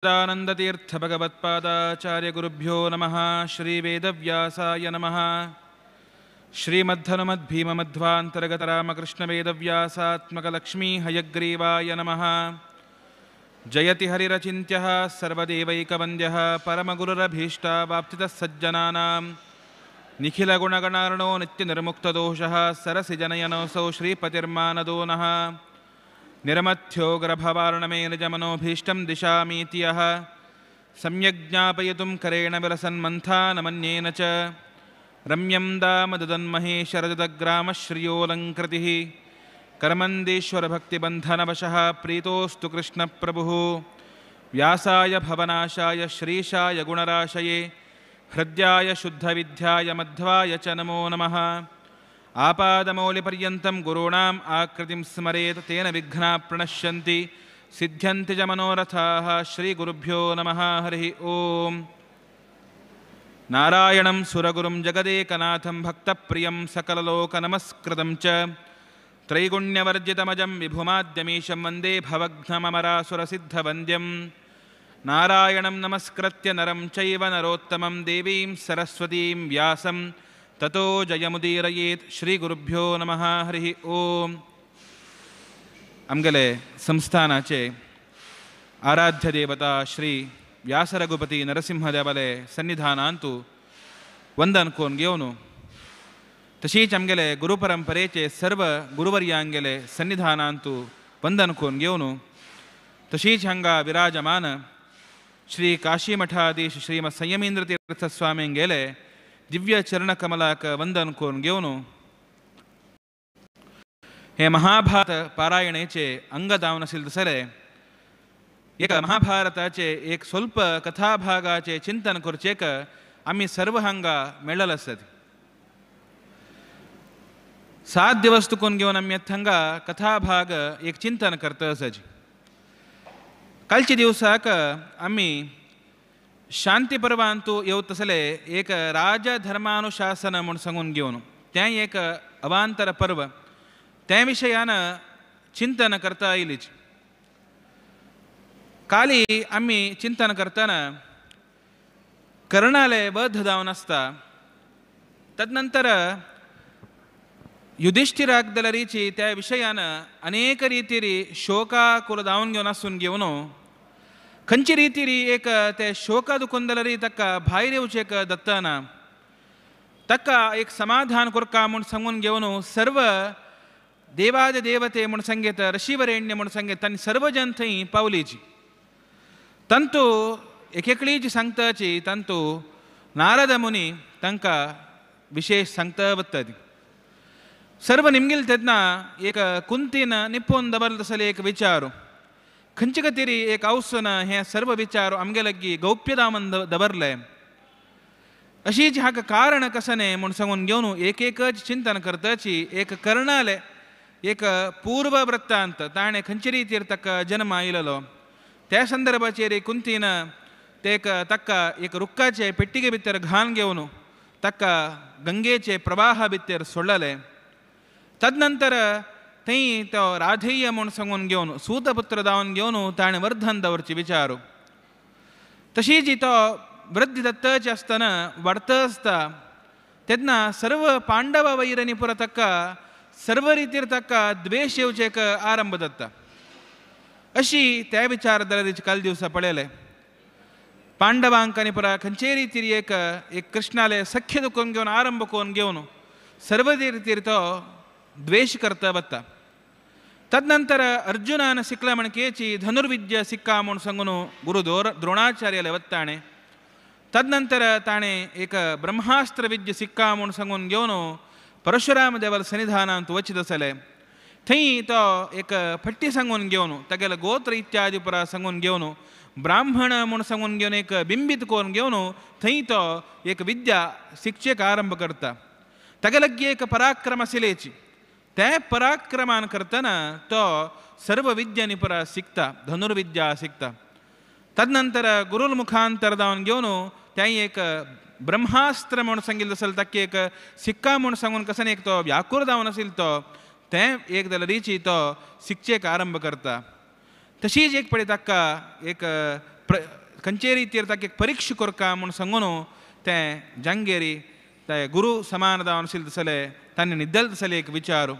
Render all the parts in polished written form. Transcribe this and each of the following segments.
सच्चिदानंदतीर्थ भगवत्पादाचार्य गुरुभ्यो नमः। श्री वेदव्यासाय नमः। श्रीमद्धनुमद्भीममध्वान्तर्गतरामकृष्ण वेदव्यासात्मकलक्ष्मी हयग्रीवाय नमः। जयति हरिरचिन्त्यः सर्वदेवैकवन्द्यः परमगुरुरभीष्टावाप्तितः सज्जनानां निखिलगुणगणार्णो नित्यनिर्मुक्तदोषः सरसिजनयनोऽसौ श्रीपतिर्मानदो नः। निरमथ्योग्रभवार्णमे निजमनोभीष्टं दिशामीति यः सम्यग्ज्ञापयितुं करेण विलसन्मन्थानमन्येन च रम्यं दाम ददन्महे शरदग्रामश्रियोऽलङ्कृतिः कर्मन्दीश्वरभक्तिबन्धनवशः प्रीतोऽस्तु कृष्णप्रभुः। व्यासाय भवनाशाय श्रीशाय गुणराशये हृद्याय शुद्धविद्याय मध्वाय च नमो नमः। आपादमौलिपर्यन्तं गुरूणाम् आकृतिं स्मरेत् तेन विघ्नाः प्रणश्यन्ति सिद्ध्यन्ति च मनोरथाः। श्रीगुरुभ्यो नमः। हरिः ओम्। नारायणं सुरगुरुं जगदेकनाथं भक्तप्रियं सकललोकनमस्कृतं च त्रैगुण्यवर्जितमजं विभुमाद्यमीशं वन्दे भवघ्नमरासुरसिद्धवन्द्यं। नारायणं नमस्कृत्य नरं चैव नरोत्तमं देवीं सरस्वतीं व्यासं ततो जयमुदीरयेत्। श्रीगुरुभ्यो नमः। हरिः ओम्। आमगेले संस्थानाचे आराध्य देवता श्री व्यासरघुपती नरसिंहदेवले सन्निधानांतु वंदन कोन घेवन तशीच आमगेले गुरुपरंपरेचे सर्व गुरुवर्यांगेले सन्निधानांतु वंदन कोन घेवन तशीच हांगा विराजमान श्री काशीमठाधीश श्रीमत् संयमींद्र तीर्थ स्वामींगेले दिव्य चरण कमलाक वंदन कोन घेवन हे महाभारत पारायणेचे अंग जावन आशिल्लें तसले एक महाभारताचे एक स्वल्प कथाभागाचे चिंतन करचेक आमी सर्व हांगा मेळ्ळल आसत। 7 दिवस तुकून घेवन आमी हांगा कथाभाग एक चिंतन करता आसाची। कालच्या दिवसाक आमी शांती पर्वांतु येवत तसले एक राजधर्मानुशासन म्हूण सांगून घेवन तें एक अवांतर पर्व त्या विशयान चिंतन करता आयलीच। काली आमी चिंतन करतना कर्णाले वध जावन आसता तदनंतर युधिष्ठिराक दलरीची त्या विशयान अनेक रितीरी शोकाकुल जावन घेवन आसून घेवन खंयची रितीरी एक ते शोका दुखून दलरी ताका भायर येवचेक दत्तना ताका एक समाधान करका म्हूण सांगून घेवन सर्व देवाद देवते म्हूण सांगेत ऋषिवरेण्य म्हूण सांगेत आनी सर्व जन थंय पावलीची। तांतू एकेकळी जी सांगताची तांतू नारद मुनी तांकां विशेष सांगता वता। सर्व निमगेल तेन्ना एक कुंतीन निपोवन दवरले तसले एक विचार खंयचे खातीर एक आवसन हे सर्व विचार आमगे लागीं गौप्य दामन दवरले अशीच हाका कारण कसने म्हूण सांगून घेवन एक एकच चिंतन करताची एक कर्णाले एक पूर्व वृत्तांत ताणें खंयचे रितीर ताका जन्म आयिल्लो त्या संदर्भाचेर कुंतीन ते ताका एक रुक्काचे पेट्टिके भितर घाण घेवन ताका गंगेचे प्रवाह भितर सोडले। तदनंतर थंय तो राधेय म्हूण सांगून घेवन सूतपुत्र जावन घेवन ताणें वर्धन दवरचे विचार तशीच तो वृद्धी दत्तच आसतना वाडत आसता तेन्ना सर्व पांडव वैरणी पुरा ताका सर्व रितीर ताका द्वेश येवचेक आरंभ जाता। अशी त्या विचार दलरीचे काल दिवसा पळयले पांडवांक आनी पुरा खंयचे रितीर एक एक कृष्णाले सख्य दुखून घेवन आरंभ करून घेवन सर्व रितीर तो द्वेश करता वता। तदनंतर अर्जुनान सिकला म्हणकेची धनुर्विद्या सिक्का म्हूण सांगून गुरु द्रोणाचार्याले वत्ताणे तदनंतर ताणें एक ब्रह्मास्त्र विद्या सिक्का म्हूण सांगून घेवन परशुराम देवाल सन्निधानांत वचीत आसले थंय तो एक फट्टी सांगून घेवन तागेले गोत्र इत्यादी पुरा सांगून घेवन ब्राह्मण म्हूण सांगून घेवन एक बिंबीत करून घेवन थंय तो एक विद्या शिक्षेक आरंभ करता। तागे लागीं एक पराक्रम आशिल्लेची ते पराक्रमान करतना तो सर्व विद्यानी पुरा शिकता धनुर्विद्या शिकता। तदनंतर गुरुल मुखांतर जावन घेवन तें एक ब्रह्मास्त्र म्हूण सांगिल्लें आसलें ताका एक सिक्का म्हूण सांगून कसो एक तो व्याकूर जावन आशिल्लो तो तें एक जाल्यार रिची तो शिक्षेक आरंभ करता। तशीच एक पळय ताका एक खंयचे रितीर ताका एक परीक्षा करका म्हूण सांगून तें जांगेरी ते गुरू समान जावन आशिल्ले तसले तांणी निद्दल तसले एक विचार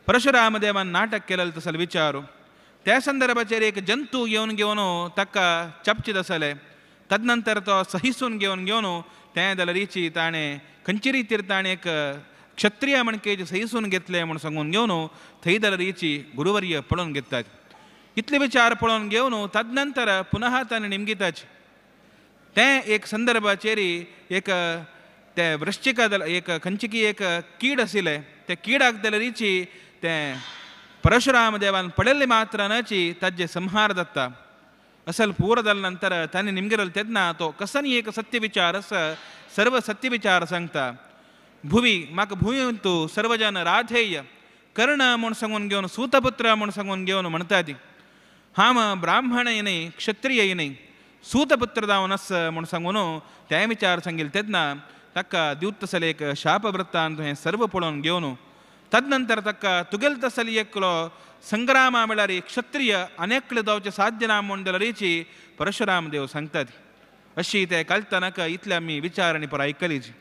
परशुराम देवान नाटक केलें तसले विचार त्या संदर्भाचेर एक जंतू घेवन घेवन ताका चपचीत आसले तदनंतर तो सहिसून घेवन घेवन तें जाल्यार ताणें खंयचे रितीर ताणें एक क्षत्रिय म्हणके सहिसून घेतले म्हूण सांगून घेवन थंय जाल्यार गुरुवर्य पळोवन घेतात इतले विचार पळोवन घेवन तदनंतर पुनः ताणें निमगिताच तें एक संदर्भाचेर एक ते वृश्चिका एक खंयची एक कीड आशिल्लें ते किडाक जाल्यार तें परशुराम देवान पडिल्ले मात्रानाची ताजे संहार जाता असल पूर जाल्या नंतर ताणें निमगिरल तेन्ना तो कसनी एक सत्य विचार आसा सर्व सत्य विचार सांगता भुवी म्हाका भुंयंतू सर्वजन राधेय कर्ण म्हूण सांगून घेवन सूतपुत्र म्हूण सांगून घेवन म्हणटा ती हांव ब्राह्मण न्हय क्षत्रिय न्हय सूतपुत्र जावन आसा म्हूण सांगून तें विचार सांगिल्ले तेन्ना ताका दिवतसले एक शापवृत्तांत हें सर्व पळोवन घेवन तदनंतर ताका तुगेल तसली एकलो संग्रामा म्हळ्यार क्षत्रिय अनेकले जावचें साध्य ना म्हूण जाल्यार परशुराम देव सांगतात अशी ते कल्तनाक इतले आमी विचार आनी पर आयकलीची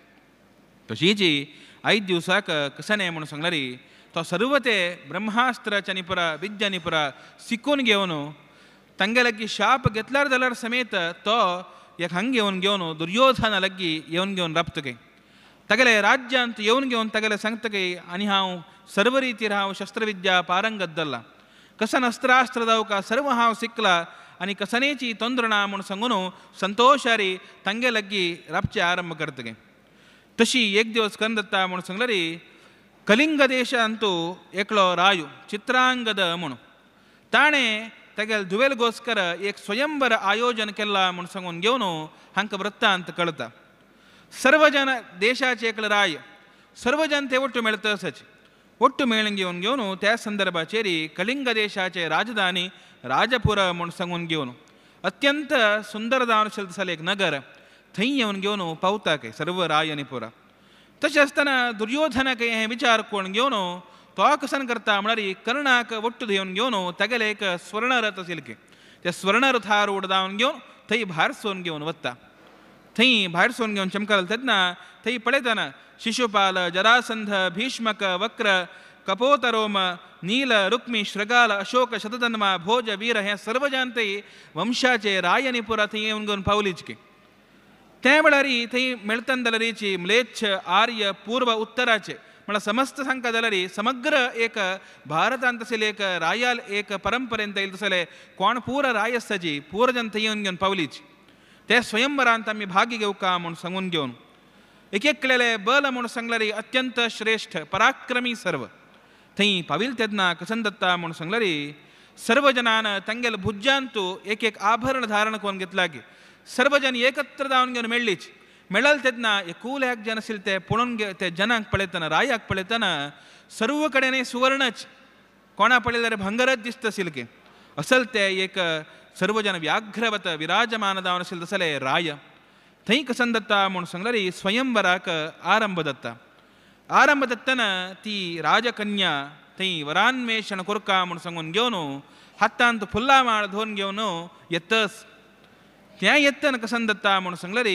तशीच आयज दिवसाक कशें म्हणून सांगल्यार तो सर्व ते ब्रह्मास्त्राच्या निपुरा विद्या निपुरा शिकून घेवन तांगे लागीं शाप घेतल्यार जाल्यार समेत तो एक हांग येवन घेवन दुर्योधना लागीं येवन घेवन राबतके तागेले राज्यांत येवन घेवन तागेले सांगतके आनी हांव सर्व रितीर हांव शस्त्रविद्या पारंगत जाला कसन अस्त्रास्त्र जावका सर्व हांव शिकला आनी कसनेची तोंद्र ना म्हूण सांगून संतोशारी तांगे लागीं राबचें आरंभ करतके तशी एक दिवस करून दत्ता म्हूण सांगल्यार कलिंग देशांतू एकलो रायू चित्रांगद म्हूण ताणें तागेले धुवेल गोस्कर एक स्वयंवर आयोजन केलां म्हूण सांगून घेवन हांकां वृत्तांत कळटा सर्वजन देशाचे एकलो राय सर्वजन ते ಒಟ್ಟು मेळता आसाचे ಒಟ್ಟು मेळून घेवन घेवन त्या संदर्भाचेर कलिंग देशाचे राजधानी राजपुर म्हूण सांगून घेवन अत्यंत सुंदर जावन आशिल्लें एक नगर थंय येवन घेवन पावता काय सर्व राय आनी पुरा तशें आसतना दुर्योधनाक हें विचार कोण घेवन तो कसन करता म्हळ्यार कर्णाक ಒಟ್ಟು घेवन घेवन तागेले एक स्वर्णरथ आशिल्ले त्या स्वर्णरथारूढ जावन घेवन थंय भायर सोन घेवन वता थंय भायर सोन घेवन चमकाल तेन्ना थंय पळयतना शिशुपाल जरासंध भीष्मक वक्र कपोतरोम नील रुक्मी शृगाल अशोक शतधन्वा भोज वीर हे सर्व जन थंय वंशाचे राय आनी पुरा थंय येवन घेवन पावलीच की त्या वेळार थंय मेळटन जाल्यार म्लेच्छ आर्य पूर्व उत्तराचे म्हळ्यार समस्त सांगता जाल्यार समग्र एक भारतांत आशिल्ले एक रायाल एक परंपरेन येयल तसले कोण पूर राय आसताची पूर जन थंय येवन घेवन पावलीच ते स्वयंवरांत आमी भागी घेवका म्हूण सांगून घेवन एक एकलेले बल म्हूण सांगल्यार अत्यंत श्रेश्ठ पराक्रमी सर्व थंय पाविल तेन्ना कसन दत्ता म्हूण सांगल्यार सर्व जनान तांगेले भुजांतू एक एक आभरण धारण करून घेतला की सर्वजन एकत्र जावन घेवन मेळ्ळीच मेळल तेन्ना एकूल एक जन आशिल्ले ते पळोवन ते जनांक पळयतना रायाक पळयतना सर्व कडेन सुवर्णच कोणा पळयल्यार जाल्यार भांगरच दिसता आशिल्लें की असल ते एक सर्वजन व्याघ्रवत विराजमान जावन आशिल्ले तसले राय थंय कसन दत्ता म्हूण सांगल्यार स्वयंवराक आरंभ दत्ता आरंभ दत्तना ती राजकन्या थंय वरान्वेषण कोरका म्हूण सांगून घेवन हातांत फुल्लां माळ धुवन घेवन येतस त्या येतन कसन दत्ता म्हूण सांगल्यार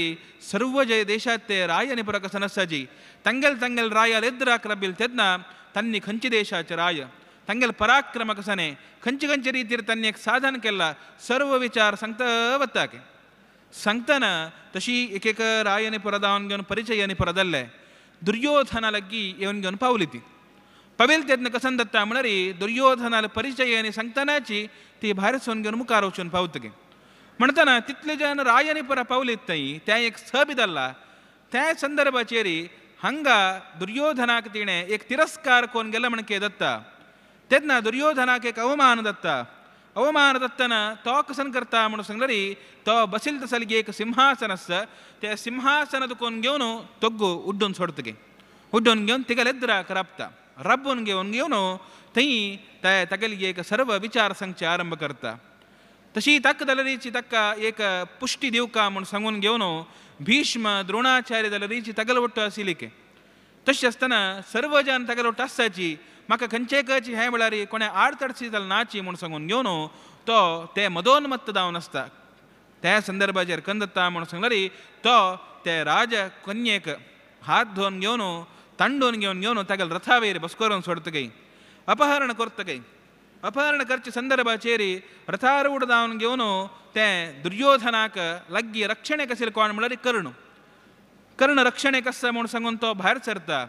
सर्व जे देशात ते राय आनी पुरा कसन आसाची तांगेल तांगेल रायाल एद्राक राबिल तेन्ना तांणी खंयचे देशाचे राय तांगेल पराक्रम कसने खंयचे खंयचे रितीर तांणी एक साधन केला सर्व विचार सांगता वता की सांगतना तशी एक एक राय आनी पुरा जावन घेवन परिचय आनी पुरा जाल्ले दुर्योधना लागीं येवन घेवन पावली ती पाविल तेन्ना कसन दत्ता म्हळ्यार दुर्योधनाले परिचय आनी सांगतनाची ती भायर सोन घेवन मुखार वचून पावतकी म्हणटना तितले जन राय आनी पुरा पावलीत थंय तें एक सभ्य जाल्ला त्या संदर्भाचेर हांगा दुर्योधनाक तिणें एक तिरस्कार कोण गेला म्हणके दत्ता तेन्ना दुर्योधनाक एक अवमान दत्ता अवमान दत्तना तो कसन करता म्हणून सांगल्यार तो बसील तसली एक सिंहासन आसता त्या सिंहासन कोण घेवन तोग्गू उड्डून सोडतगे उड्डून घेवन तिगेले एद्राक राबता राबून घेवन घेवन थंय तागेली एक सर्व विचार सांगचे आरंभ करता तशी ताका जाल्यार ताका एक पुष्टी दिवका म्हूण सांगून घेवन भीष्म द्रोणाचार्य जाल्यार तागेलो ಒಟ್ಟು आशिल्ली की तशें आसतना सर्व जन तागेलो ಒಟ್ಟು आसताची म्हाका खंयचे खंयची हें म्हळ्यार कोणें आडतडशी जाल्यार नाची म्हूण सांगून घेवन तो ते मदोन्मत्त जावन आसता त्या संदर्भाचेर कंदत्ता म्हणून सांगल्यार तो ते राज कन्येक हात धुवन घेवन तांडून घेवन घेवन तागेले रथावेर बस करून सोडतकय अपहरण करतकय अपहरण करचे संदर्भाचेर रथारूढ जावन घेवन ते दुर्योधनाक लागीं रक्षणे कशें कोण म्हणल्यार कर्ण कर्ण रक्षणे कस म्हूण सांगून तो भायर सरता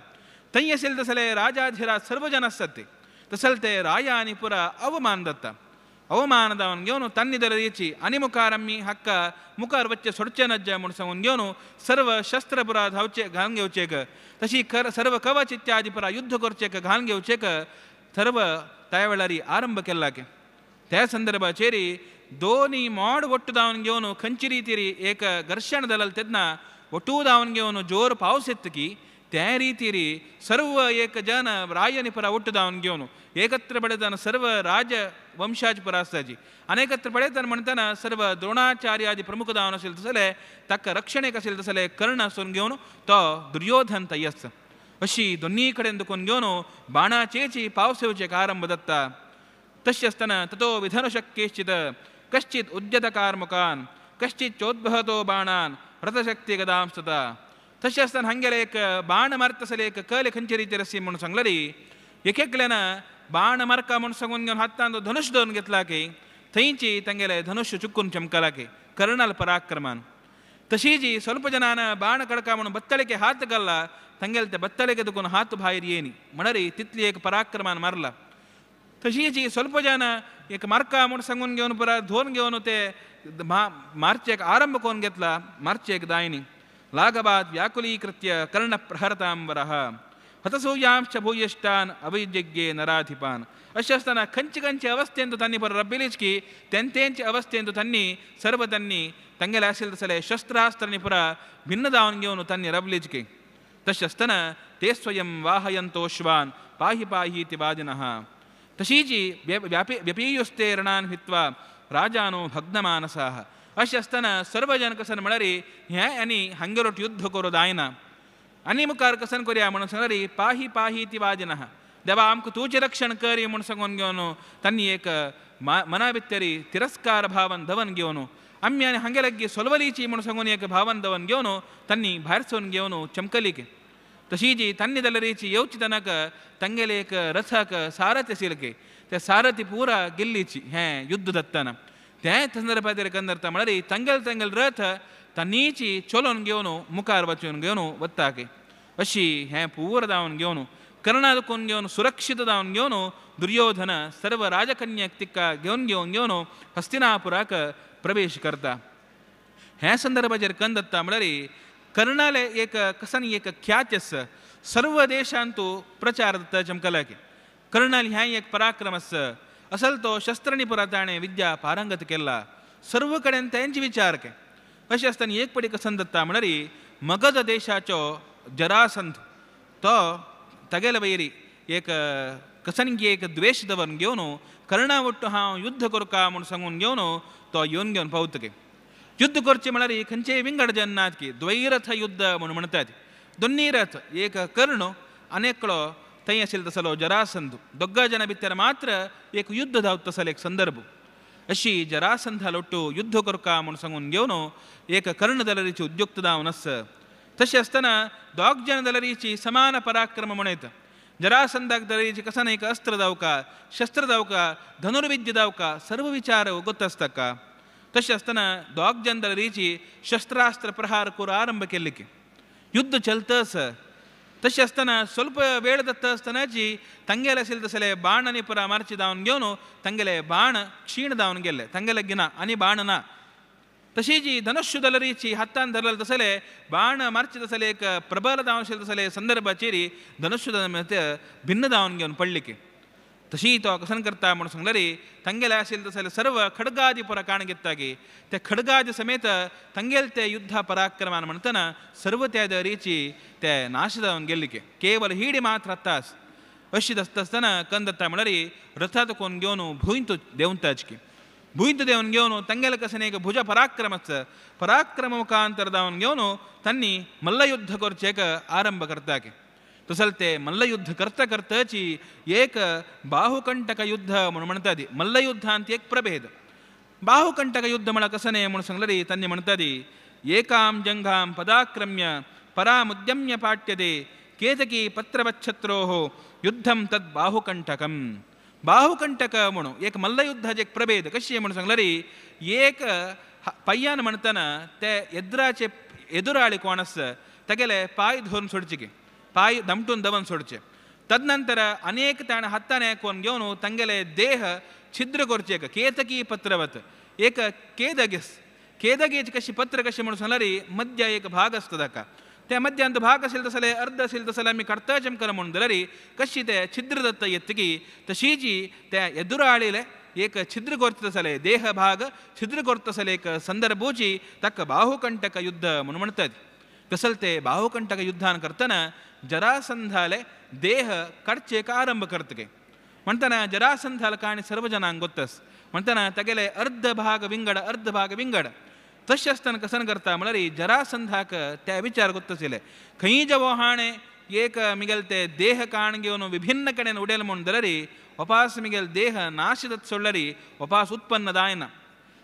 थंय आशिल्ले तसले राजाधिराज सर्व जन आसतात ते तसले ते राया आनी पुरा अवमान जाता अवमान जावन घेवन तांणी दरेची आनी मुखार आमी हाका मुखार वच्चे सोडचे नज्जा म्हूण सांगून घेवन सर्व शस्त्र पुरा धांवचे घालून घेवचेक तशी खर सर्व कवच इत्यादी पुरा युद्ध करचेक घालून घेवचेक सर्व त्या वेळार आरंभ केला की त्या संदर्भाचेर दोनी मोड ಒಟ್ಟು ದಾವನ್ घेवन खंयची रितीरी एक घर्षण जालें तेन्ना ಒಟ್ಟು ದಾವನ್ घेवन जोर पावस येतकी त्या रितीरी सर्व एक जन रायनी परा ಒಟ್ಟು ದಾವನ್ घेवन एकत्र पळयतना सर्व राज वंशाज परा आसताची आनी एकत्र पळयतना म्हणटना सर्व द्रोणाचार्य आदी प्रमुख दावन आशिल्ले तसले ताका रक्षणेक आशिल्ले तसले कर्ण आसून घेवन तो दुर्योधन थंय आसता अशी दोन्ही कडेन दुखून घेवन बाणाचेची पावस येवचेक आरंभ जाता. तशें आसतना ततो विधनुशक्केश्चित् कश्चित् उद्यतकार्मुकान् कश्चित् चोद्भवतो बाणान् रथशक्ती गदांस्तता. तशें आसतना हांगेले एक बाण मारतसले एक कले खंयचे रितीर आसी म्हणून सांगलेली एक एकल्यान बाण मारका म्हणून सांगून घेवन हातान धनुश धरून घेतला की थंयची तांगेले धनुष्य चुकून चमकला की कर्णाल पराक्रमान. तशीची ಸ್ವಲ್ಪ ಜನಾನ ಬಾಣ ಕಡಕ म्हणून बत्तळेके हात घालला तांगेले ते बत्तळेके दुखून हात भायर येयनी म्हणरी तितली एक पराक्रमान मारला. तशीची ಸ್ವಲ್ಪ ಜನ एक मारका म्हूण सांगून घेवन परत धोन घेवन ते मारचेक आरंभ करून घेतला मारचेक दायनी लाघवात् व्याकुलीकृत्य कर्ण प्रहरतांबरः हतसूयांश्च भूयिष्ठान अवैजज्ञे नराधिपान. अशें आसतना खंयचे खंयचे अवस्थेंत तांणी बरो रब्बिलीच की तेंचे अवस्थेंत तांणी सर्व तांणी तांगेले आशिल्ले तसले शस्त्रास्त्रांनी पुरा भिन्न जावन घेवन तांणी रबलीच की. तशें आसतना ते स्वयं वाहयंतोश्वान पाहि पाहि इति वादिनः. तशीची व्यपीयुस्ते रणान हित्वा राजानो भग्नमानसाः. अशें आसतना सर्व जन कसन म्हळ्यार हें आनी हांगेलोट युद्ध करूं जायना आनी मुखार कसन करया म्हणून सांगल्यार पाही पाही इति वादिनः. देवा आमकां तुजें रक्षण करी म्हूण सांगून घेवन तांणी एक मना भितरी तिरस्कार भावन धवन घेवन आमी आनी हांगे लागीं सोलवलीची म्हूण सांगून एक भावन धवन घेवन तांणी भायर सरून घेवन चमकली की. तशीची तांणी जाल्यारीची येवची तनक तांगेले एक रथाक सारथी आशिल्ले की ते सारथी पुरा गेल्लीची हें युद्ध दत्ताना त्या संदर्भाचेर कंदरता म्हळ्यार तांगेले तांगेले रथ तांणीची चलोवन घेवन मुखार वचून घेवन वता की. अशी हें पूर जावन घेवन कर्णा दुखून घेवन सुरक्षीत जावन घेवन दुर्योधन सर्व राजकन्याक तिका घेवन घेवन घेवन हस्तिनापुराक प्रवेश करता. ह्या संदर्भाचेर कंदत्ता म्हळ्यार कर्णाले एक कसन एक ख्याती आसा सर्व देशांतू प्रचार जाता चमकला की कर्णाल ह्या एक पराक्रम आसा असल तो शस्त्रांनी पुरा ताणें विद्या पारंगत केला सर्व कडेन तेंचे विचार के. अशें आसतना एक पडी कसन जाता म्हळ्यार मगध देशाचो जरासंध तो तागेले वयरी एक कसनगी एक द्वेश दवरून घेवन कर्णा वट्टू हांव युद्ध करका म्हूण सांगून घेवन तो येवन घेवन पावतके. युद्ध करचें म्हळ्यार खंयचेय विंगड जन नात की द्वैरथ युद्ध म्हणून म्हणटात दोन्ही रथ एक कर्ण आनी एकलो थंय आशिल्लो तसलो जरासंध दोग्गा जना भितर मात्र एक युद्ध जावता तसलो एक संदर्भ. अशी जरासंधा लोट्टू युद्ध करका म्हूण सांगून घेवन एक कर्ण दलरीची उद्युक्त जावन आसा. तशें आसतना दोग जन दलरीची समान पराक्रम म्हणयता जरासंधाक दलरीची कसन एक अस्त्र जावका शस्त्र जावका धनुर्विद्या जावका सर्व विचार गोत आसता का. तशें आसतना दोग जन दलरीची शस्त्रास्त्र प्रहार करून आरंभ केल्ले की युद्ध चलतस. तशें आसतना ಸ್ವಲ್ಪ वेळ जाता आसतनाची तांगेले आशिल्ले तसले बाण आनी पुरा मारचे जावन घेवन तांगेले बाण क्षीण जावन गेल्ले तांगेले गिना आनी बाण ना. तशीची धनुष्य दलरीची हातान धरले तसले बाण मारचे तसले एक प्रबल जावन आशिल्ले तसले संदर्भाचेर धनुष्य भिन्न जावन घेवन पडले की. तशी तो कसन करता म्हणून सांगल्यार तांगेले आशिल्ले तसले सर्व खडगादी पुरा काण घेता की ते खडगादी समेत तांगेले ते युद्ध पराक्रमान म्हणटना सर्व त्या दरीची ते नाश जावन गेल्ले की केवल हिडी मात्र आतास. अशी आसता आसतना कंदत्ता म्हळ्यार रथात कोण घेवन भूंयत देंवताच की भूंयत देवन घेवन तांगेले कसन एक भुज पराक्रमाच पराक्रम मुखांतर जावन घेवन तांणी मल्लयुद्ध करचेक आरंभ करता की. तसले ते मल्लयुद्ध करता करताची एक बाहुकंटक युद्ध म्हणून म्हणटात मल्लयुद्धांत एक प्रभेद बाहुकंटक युद्ध म्हळ्यार कसं न्ही म्हणून सांगलें तांणी म्हणटाली एकां जंघां पदाक्रम्य परामुद्यम्य पाट्यते केतकी पत्रवच्छत्रोः युद्धं तद् बाहुकंटकं. बाहुकंटक म्हणून एक मल्लयुद्धाचे एक प्रभेद कशी म्हणून सांगलें एक पय्यान म्हणटना ते एद्राचे एदुराळी कोण आसा तागेले पांय धरून सोडचे की पांय दमटून दवन सोडचे. तदनंतर अनेक ताणें हातान कोण घेवन तांगेले देह छिद्र करचे एक केतकी पत्रवत एक केदगीस केदगीच कशी पत्र कशी म्हणून सांगल्यार मध्य एक भाग आसता ताका त्या मध्यांत भाग आशिल्लो तसले अर्ध आशिल्लो तसले आमी काडटाच आमकां म्हणून जाल्यार कशी ते छिद्र दत्त येतकी तशीची त्या एदुराळीले एक छिद्र करता तसले देह भाग छिद्र करता तसले एक संदर्भोची ताका बाहुकंटक युद्ध म्हणून म्हणटात. तसल ते बाहुकंटक युद्धान करतना जरासंधाले देह काडचेक आरंभ करतगे म्हणटना जरासंधाल काणी सर्व जनांक गोत्तस म्हणटना तागेले अर्ध भाग विंगड अर्ध भाग विंगड तशें आसतना कसन करता म्हळ्यार जरासंधाक त्या विचार गोत्तशिल्ले खंय जवो हाणें एक मिगेल ते देह काण घेवन विभिन्न कडेन उडयल म्हूण जाल्यार वपास मिगेल देह नाश जात सोडल्यार वपास उत्पन्न जायना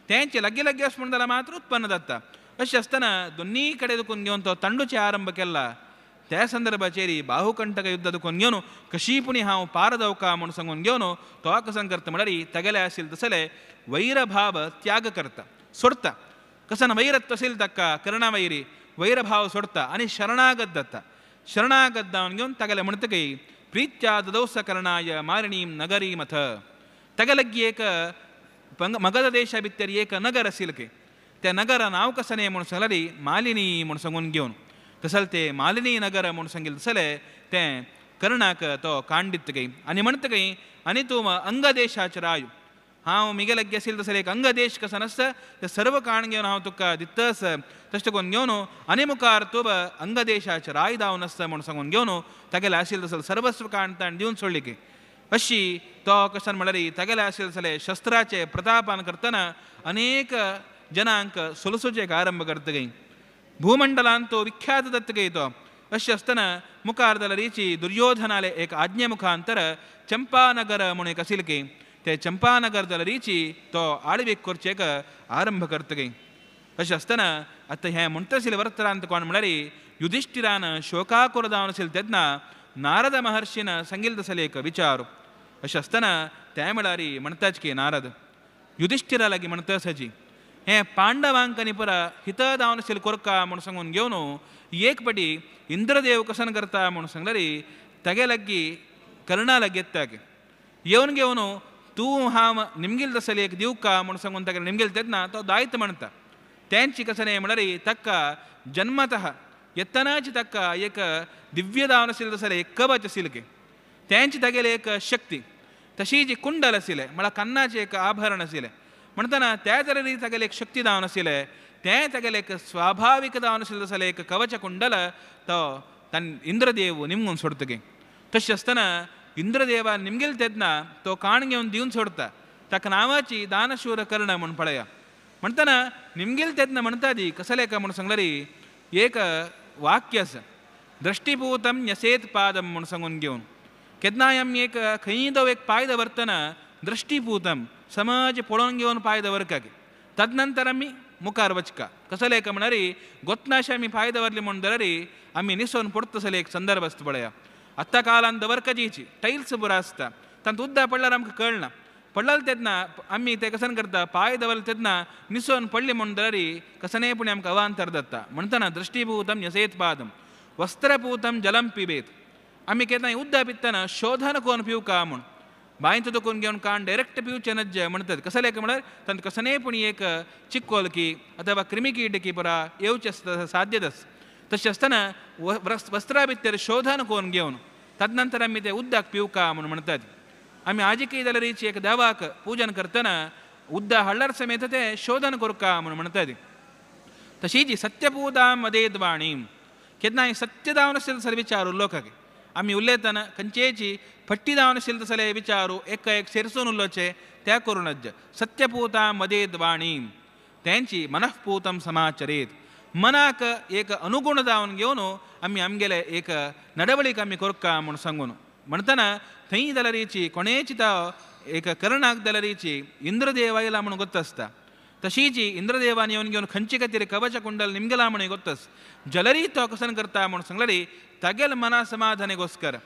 तेंचे लागीं लागीं अशें म्हण जाल्यार मात्र उत्पन्न जाता. अशें आसतना दोन्ही कडेन दुखून घेवन तो तांडूचे आरंभ केला त्या संदर्भाचेर बाहुकंटक युद्ध दुखून घेवन कशी पुणी हांव पार जावका म्हूण सांगून घेवन तो कसन करता म्हळ्यार तागेले आशिल्ले तसले वैरभाव त्याग करता सोडता कसन वैरत्व आशिल्लें ताका कर्णावैरी वैरभाव सोडता आनी शरणागत जाता. शरणागत जावन घेवन तागेले म्हणटकी प्रीत्या ददौ स कर्णाय मारिणीं नगरीमथ तागेले एक मगध देशा भितर एक नगर आशिल्लें त्या नगरा नांव कसं न्ही म्हणून सांगल्यार मालिनी म्हूण सांगून घेवन तसल ते मालिनी नगर म्हूण सांगिल्लें तसलें तें कर्णाक तो काण दितकी आनी म्हणटकी आनी तूं अंगदेशाचेर आयु हांव मिगे लागीं आशिल्लें तसलें एक अंगदेश कसो आसता तें सर्व काण घेवन हांव तुका दितस तशें करून घेवन आनी मुखार तूं अंगदेशाचेर राय जावन आसता म्हूण सांगून घेवन तागेलें आशिल्लें तसलें सर्वस्व काण ताणें दिवन सोडली की अशी तो कशन म्हळ्यार तागेलें आशिल्लें तसलें शस्त्राचे प्रतापान करतना अनेक जनांक सोलसोचेक आरंभ करतगी भूमंडलान तो विख्यात दत्तगई तो अशें आसतना मुखार जाल्यार दुर्योधनाले एक आज्ञे मुखांतर चंपानगर म्हणून एक आशिल्लें की ते चंपानगर जाल्यार तो आळवीक करचेक आरंभ करतगी. अशें आसतना आतां हें म्हणटा आशिल्लें वर्तरांत कोण म्हळ्यार युधिश्ठिरान शोकाकुर जावन आशिल्लें तेन्ना नारद महर्षीन सांगिल्लें तसलें एक विचार. अशें आसतना तें म्हळ्यार म्हणटाच की नारद युधिश्ठिरा लागीं म्हणटा आसाची हें पांडवांक आनी पुरा हित जावन आशिल्लें कोरका म्हूण सांगून घेवन एक पटी इंद्रदेव कसन करता म्हूण सांगल्यार तागे लागीं कर्णा लागीं येता येवन घेवन तूं हांव निमगेल तसलें एक दिवका म्हूण सांगून ताका निमगेल तेन्ना तो दायत म्हणटा तेंची कशें न्ही म्हळ्यार ताका जन्मतः येतनाच ताका एक दिव्य जावन आशिल्लें तसलें एक कवच आशिल्लें तेंची तागेली एक शक्ती तशी जी कुंडल आशिल्लें म्हळ्यार कान्नाचें एक आभरण आशिल्लें म्हणटना त्या तरेन तागेली एक शक्ती जावन आशिल्लें तें तागेलें एक स्वाभावीक जावन आशिल्लें तसलें एक कवच कुंडल तो तान इंद्रदेव निमगून सोडतगी. तशें आसतना इंद्रदेवा निमगेल तेन्ना तो काण घेवन दिवन सोडता ताका नांवाची दानशूर कर्ण म्हूण पळया म्हणटना निमगेल तेन्ना म्हणटा ती कसलें काय म्हूण सांगल्यार एक वाक्य आसा दृष्टिपूतं न्यसेत पादम म्हूण सांगून घेवन केन्नाय आमी एक खंयी दव एक पांय दवरतना दृष्टिपूतं समाज पळोवन घेवन पांय दवरका की तदनंतर आमी मुखार वचका कसलें काय म्हळ्यार गोतनाशे आमी पांय दवरले म्हूण जाल्यार आमी निसोवन पडतसले एक संदर्भ आसता पळया. आत्तां काळान दवरकाजीची टायल्स बरो आसता तांत उद्दा पडल्यार आमकां कळना पडल्यार तेन्ना आमी ते कसन करता पांय दवरले तेन्ना निसोवन पडले म्हूण जाल्यार कसनेय पूण आमकां अवांतर जाता. म्हणटना दृष्टिभूतं न्यसेत पादम वस्त्रपूतं जलं पिबेत आमी केन्नाय उद्दा पितना शोधन कोन पिवका म्हूण बांयचो दुखून घेवन काण डायरेक्ट पिवचें नज्जे म्हणटात कसलें काय म्हळ्यार तांत कसनेय पूण एक चिक्कोलकी अथवा क्रिमिकीटकी पुरा येवचें आसता साध्यत आसा. तशें आसतना वस्त्रा भितर शोधन कोन घेवन तदनंतर आमी तें उदक पिवका म्हूण म्हणटात. आमी आजिकय जाल्यार एक देवाक पुजन करतना उद्दा हाडल्यार समेत तें शोधन करका म्हूण म्हणटात. तशीच सत्यपूतां वदेद्वाणीं केन्नाय सत्य जावन आशिल्लो सर विचार उलोवपाक आमी उलयतना खंयचेची फट्टी जावन आशिल्ले तसले विचारू एक एक सेरसून उलोवचें त्या करूं नज्ज. सत्यपूतां वदेद्वाणीं तेंची मनःपूतं समाचरेत मनाक एक अनुगुण जावन घेवन आमी आमगेले एक नडवळीक आमी कोरका म्हूण सांगून म्हणटना थंय जाल्यार कोणेची तो एक कर्णाक जाल्यार इंद्रदेव आयला म्हूण गोत्त आसता. तशीची इंद्रदेवान येवन घेवन खंयचे खातीर कवच कुंडल निमगेला म्हण गोत्तस जलरी तो कसन करता म्हूण सांगलरी तागेल मना समाधानेगोस्कर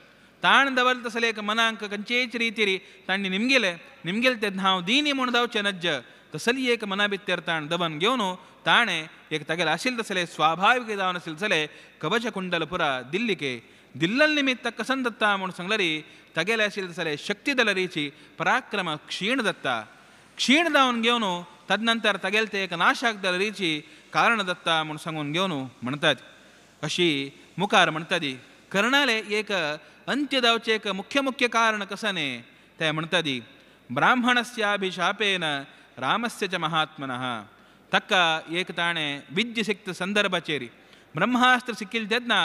ताण दवरल तसले एक मनांक खंयचेच रितीरी तांणी निमगेले निमगेल ते हांव दिनी म्हूण धांवचें नज्ज तसली एक मना भितर ताण दबन घेवन ताणें एक तागेले आशिल्ले तसले स्वाभाविक जावन आशिल्ले तसले कवच कुंडल पुरा दिल्लीके दिल्लल निमित्त कसन दत्ता म्हूण सांगलरी तागेले आशिल्ले तसले शक्ती दलरीची पराक्रम क्षीण दत्ता क्षीण जावन घेवन तदनंतर तागेले ते एक नाशाक दलरीची कारण दत्ता म्हूण सांगून घेवन म्हणतात. अशी मुखार म्हणटात कर्णाले एक अंत्य जावचें एक मुख्य मुख्य कारण कसने ते म्हणटात ब्राह्मणस्याभिशापेन रामस्य च महात्मनः तक्का एक ताणें विद्य सिक्त संदर्भाचेर ब्रह्मास्त्र सिक्किल तेन्ना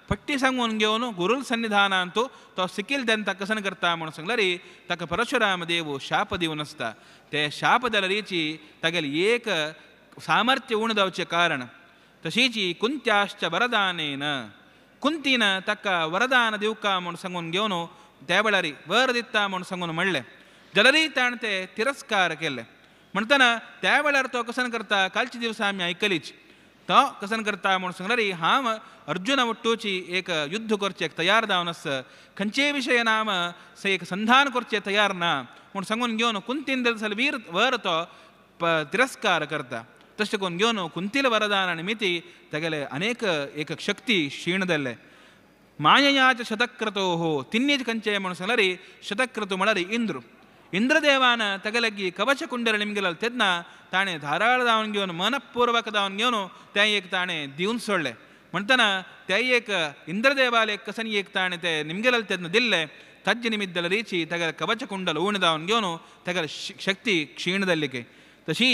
पट्टी सांगून घेवन गुरुल सन्निधानांतु तो सिक्किल तेन्ना ताका कसन करता म्हूण सांगलरी ताका परशुराम देव शाप दिवन आसता ते शाप दलरीची तागेले एक सामर्थ्य उण जावचें कारण. तशीची कुंत्याश्च वरदानेन कुंतीन ताका वरदान दिवका म्हूण सांगून घेवन त्या वेळार वर दिता म्हूण सांगून म्हणलें जलरी ताणें ते तिरस्कार केले म्हणटना त्या वेळार तो कसन करता कालच्या दिवसा आमी आयकलीच तो कसन करता म्हूण सांगलरी हांव अर्जुना वट्टूची एक युद्ध करचें तयार जावन आस खंयचेय विशय नाम से एक संधान करचें तयार ना म्हूण सांगून घेवन कुंतीन दिल वीर वर तो तिरस्कार करता. तशें करून घेवन कुंतील वरदान निमित्ती तागेले अनेक एक शक्ती क्षीण जाल्ले. माययाच शतक्रतोः तिन्नीच खंयचे म्हूण सांगलरी शतक्रतु म्हळ्यार इंद्र इंद्रदेवान तागेले कवच कुंडल निमगेले तेन्ना ताणें धाराळ जावन घेवन मनपूर्वक जावन घेवन तें एक ताणें दिवन सोडलें म्हणटना तें एक इंद्रदेवाले कसन एक ताणें तें निमगेले तेन्ना दिल्लें ताजे निमित्त रीची तागेले कवच कुंडल उण जावन घेवन तागेले शक्ती क्षीण जाल्ली. तशी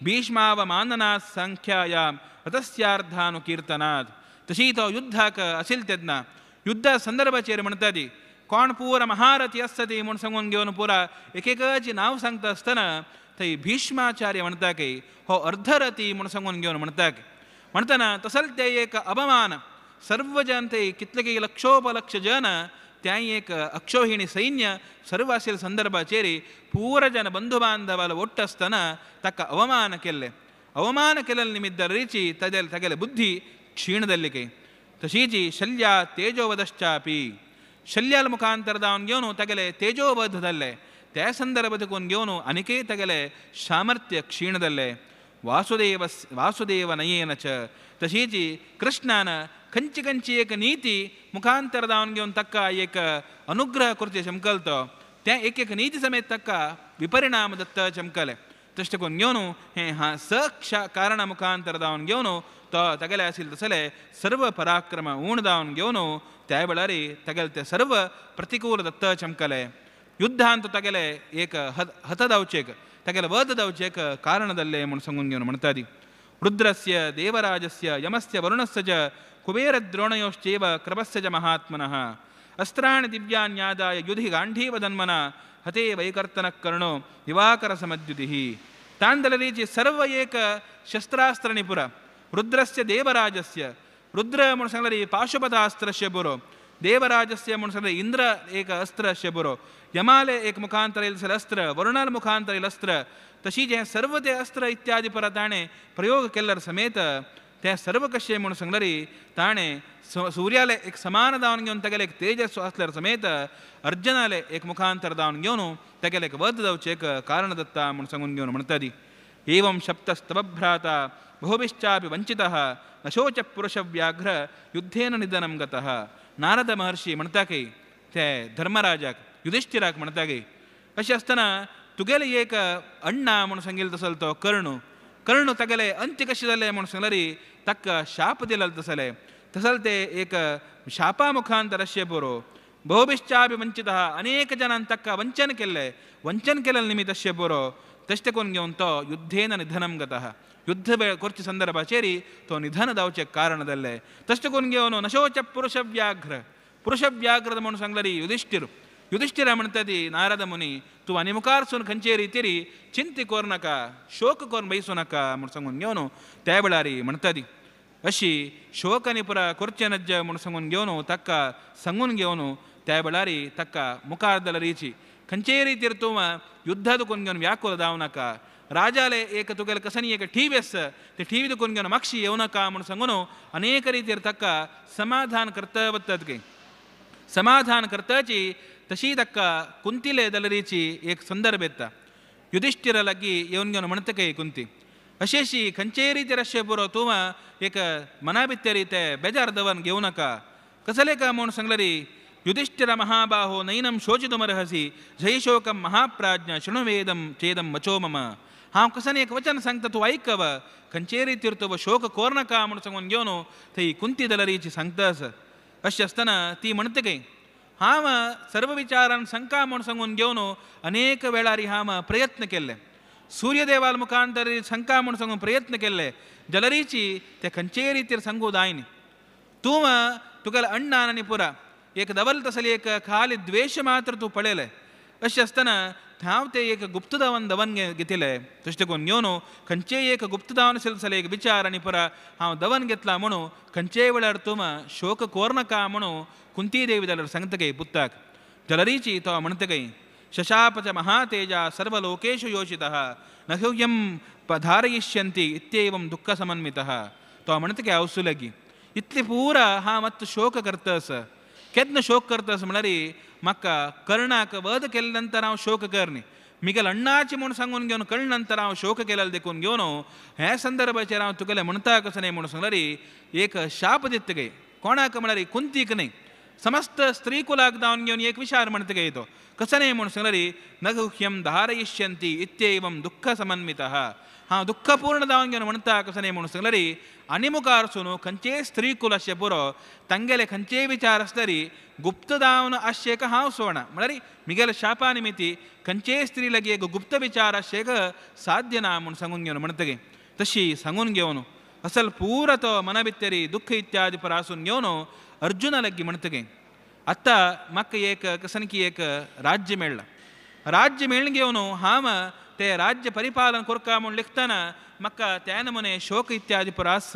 भीष्मावमाननात् संख्यायां रथस्यार्धानुकीर्तनात् तशी तो युद्धाक आशिल्लो तेन्ना युद्धा संदर्भाचेर म्हणटा ती कोण पुरा महारथी आसता ती म्हूण सांगून घेवन पुरा एकेकाची नांव सांगता आसतना थंय भीष्माचार्य म्हणटा की हो अर्धरथी म्हूण सांगून घेवन म्हणटा की म्हणटना तसोच ते एक अवमान सर्व जन थंय कितले की लक्षोपलक्ष जन त्या एक अक्षोहिणी सैन्य सर्व आशिल्ल्या संदर्भाचेर पूरा जन बंधु बांधवाला ಒಟ್ಟು आसतना ताका अवमान केल्लें अवमान केल्ले निमित्त रिची तागेले बुद्धी क्षीण जाल्ली. तशीची शल्या तेजोवधश्चापी शल्याल मुखांतर जावन घेवन तागेले तेजोवध जाल्ले त्या संदर्भ देखून घेवन आनीकय तागेले सामर्थ्य क्षीण जाल्लें. वासुदेव वासुदेव नयेन च तशीची कृष्णान खंयची खंयची एक नीती मुखांतर जावन घेवन ताका एक अनुग्रह करचें चमकल तो त्या एक एक नीती समेत ताका विपरिणाम दत्त चमकलें. तशें करून घेवन हें हा स कारणा मुखांतर जावन घेवन तो तागेले आशिल्ले तसले सर्व पराक्रम उण जावन घेवन त्या वेळार तागेले ते सर्व प्रतिकूल दत्त चमकले. युद्धांत तागेले एक हत जावचेक तागेले वध जावचेक कारण जाल्लें म्हूण सांगून घेवन म्हणटा ती रुद्रस्य देवराजस्य यमस्य वरुणस्य च कुबेरद्रोणयोश्चैव क्रमस्य च महात्मनः अस्त्राणि दिव्यान्यादाय युधि गांधीवदन्मना हते वैकर्तनः कर्णो दिवाकरसमद्युतिः. तांदलरीची सर्व एक शस्त्रास्त्र निपुर रुद्रस्य देवराजस्य रुद्र म्हूण सांगलरी पाशुपतास्त्रस्य पुरो देवराजस्य म्हूण सांगले इंद्र एक अस्त्रस्य पुरो यमाले एक मुखांतर येयल अस्त्र वरुणाल मुखांतर येयल अस्त्र तशी जे सर्व ते अस्त्र इत्यादी पर ताणें प्रयोग केल्लर समेत ते सर्व कशें म्हूण सांगलरी ताणें सूर्याले एक समान जावन घेवन तागेले एक तेजस आसल्यार समेत अर्जुनाले एक मुखांतर जावन घेवन तागेले एक वध जावचें एक कारण दत्ता म्हूण सांगून घेवन म्हणटा ती एवं शप्तस्तवभ्राता बहुभिश्चापि वंचितः न शोच पुरुषव्याघ्र युद्धेन निधनं गतः. नारद महर्षी म्हणटा की ते धर्मराजाक युधिष्ठिराक म्हणटा की अशें आसतना तुगेले एक अण्णा म्हूण सांगिल्लो तसलो तो कर्ण कर्ण तागेले अंत्य कशें जालें म्हूण सांगलरी ताका शाप दिलो तसले तसल ते एक शापा मुखांतर अशें पुरो बहुभिश्चापि वंचितः अनेक जनान ताका वंचन केल्लें वंचन केल्ले निमित्त अशें पुरो तशें करून घेवन तो युद्धेन निधनं गतः युद्ध करचे संदर्भाचेर तो निधन जावचें कारण जाल्लें. तशें करून घेवन नशोच पुरुषव्याघ्र पुरुषव्याघ्र म्हूण सांगलरी युधिष्ठिर युधिष्ठिरा म्हणटा ती नारद मुनी तूं आनी मुखारसून खंयचे रितीरी चिंती करूं नाका शोक करून बैसूं नाका म्हूण सांगून घेवन त्या वेळार म्हणटा ती अशी शोक आनी पुरा करचें नज्ज म्हूण सांगून घेवन ताका सांगून घेवन त्या वेळार ताका मुखार दलरीची खंयचेय रितीर तूं युद्धा दुखून घेवन व्याकुल जावं नाका राजाले एक तुगेले कसनी एक ठीव आस ते ठीव देखून घेवन मागशी येवं नाका म्हूण सांगून अनेक रितीर ताका समाधान करता वतात गे. समाधान करताची तशी ताका कुंतीले दलरीची एक संदर्भ येता. युधिष्ठिरा लागीं येवन घेवन म्हणटा काय कुंती अशेशी खंयचेय रितीर अशें पुरो तूं एक मना भितर ते बेजार दवन घेवं नाका. कसले का म्हूण सांगलरी युधिष्ठिर महाबाहो नैनम शोचितुमर्हसि जयशोकं महाप्राज्ञ शृणुवेदं चेदं वचो मम. हांव कसन एक वचन सांगता तूं आयकव खंयचेय रितीर तूं शोक कोरनाका म्हूण सांगून घेवन थंय कुंती दलरीची सांगता आसा. अशें आसतना ती म्हणटा काय हांव सर्व विचारान सांगका म्हूण सांगून घेवन अनेक वेळारी हांव प्रयत्न केल्ले सूर्यदेवाल मुखांतर सांगका म्हूण सांगून प्रयत्न केल्ले जलरीची ते खंयचेय रितीर सांगू जायनी. तूं तुगेले अण्णान आनी पुरा एक दवल तसली एक खाली द्वेश मात्र तूं पळयलें. अशें आसतना हांव ते एक गुप्तदावन दवन घेतिलें तशें देखून घेवन खंयचेय एक गुप्तदावन आशिल्ले एक विचार आनी पुरा हांव दवन घेतला म्हणून खंयचेय वेळार तूं शोक कोरनाका म्हणून कुंती देवी जाल्यार सांगता काय पुत्ताक. जलरीची तो म्हणटा काय शशाप च महातेजा सर्वलोकेषु योषितः न ह्यं पधारयिष्यन्ति इत्येवं दुःखसमन्वितः. तो म्हणटा काय आवसू लागी इतली पुरा हा मात शोक करता आसा. केन्ना शोक करता आसा म्हळ्यार म्हाका कर्णाक वध केले नंतर हांव शोक करनी मिगेल अण्णाची म्हूण सांगून घेवन कळ नंतर हांव शोक केलेलो देखून घेवन हे संदर्भाचेर हांव तुगेलें म्हणटा कसो न्हय म्हूण सांगल्यार एक शाप दिता गे कोणाक म्हळ्यार कुंतीक न्हय समस्त स्त्री कुलाक धांवन घेवन एक विचार म्हणटा गे तो कसो न्हय म्हूण सांगल्यार न गुह्यं धारयिष्यन्ति इत्येवं दुःख समन्वितः. हांव दुःखपूर्ण धांवन घेवन म्हणटा कसो न्हय म्हूण सांगल्यार आनी मुखार सून खंयचेय स्त्री कुल अशें पुरो तांगेले खंयचेय विचार आसल्यार गुप्त धांवन आशेक हांव सोडना म्हळ्यार मिगेले शापा निमित्ती खंयचेय स्त्री लागीं एक गुप्त विचार आशेक साध्य ना म्हूण सांगून घेवन म्हणटा गे. तशी सांगून घेवन असल पुरा तो मना भितरी दुःख इत्यादी पर आसून घेवन अर्जुना लागीं म्हणटा गे आतां म्हाका एक कसनकी एक राज्य मेळ्ळां राज्य मेळून घेवन हांव ते राज्य परिपालन कोरका म्हूण लिखतना म्हाका त्या नमुने शोक इत्यादी पर आस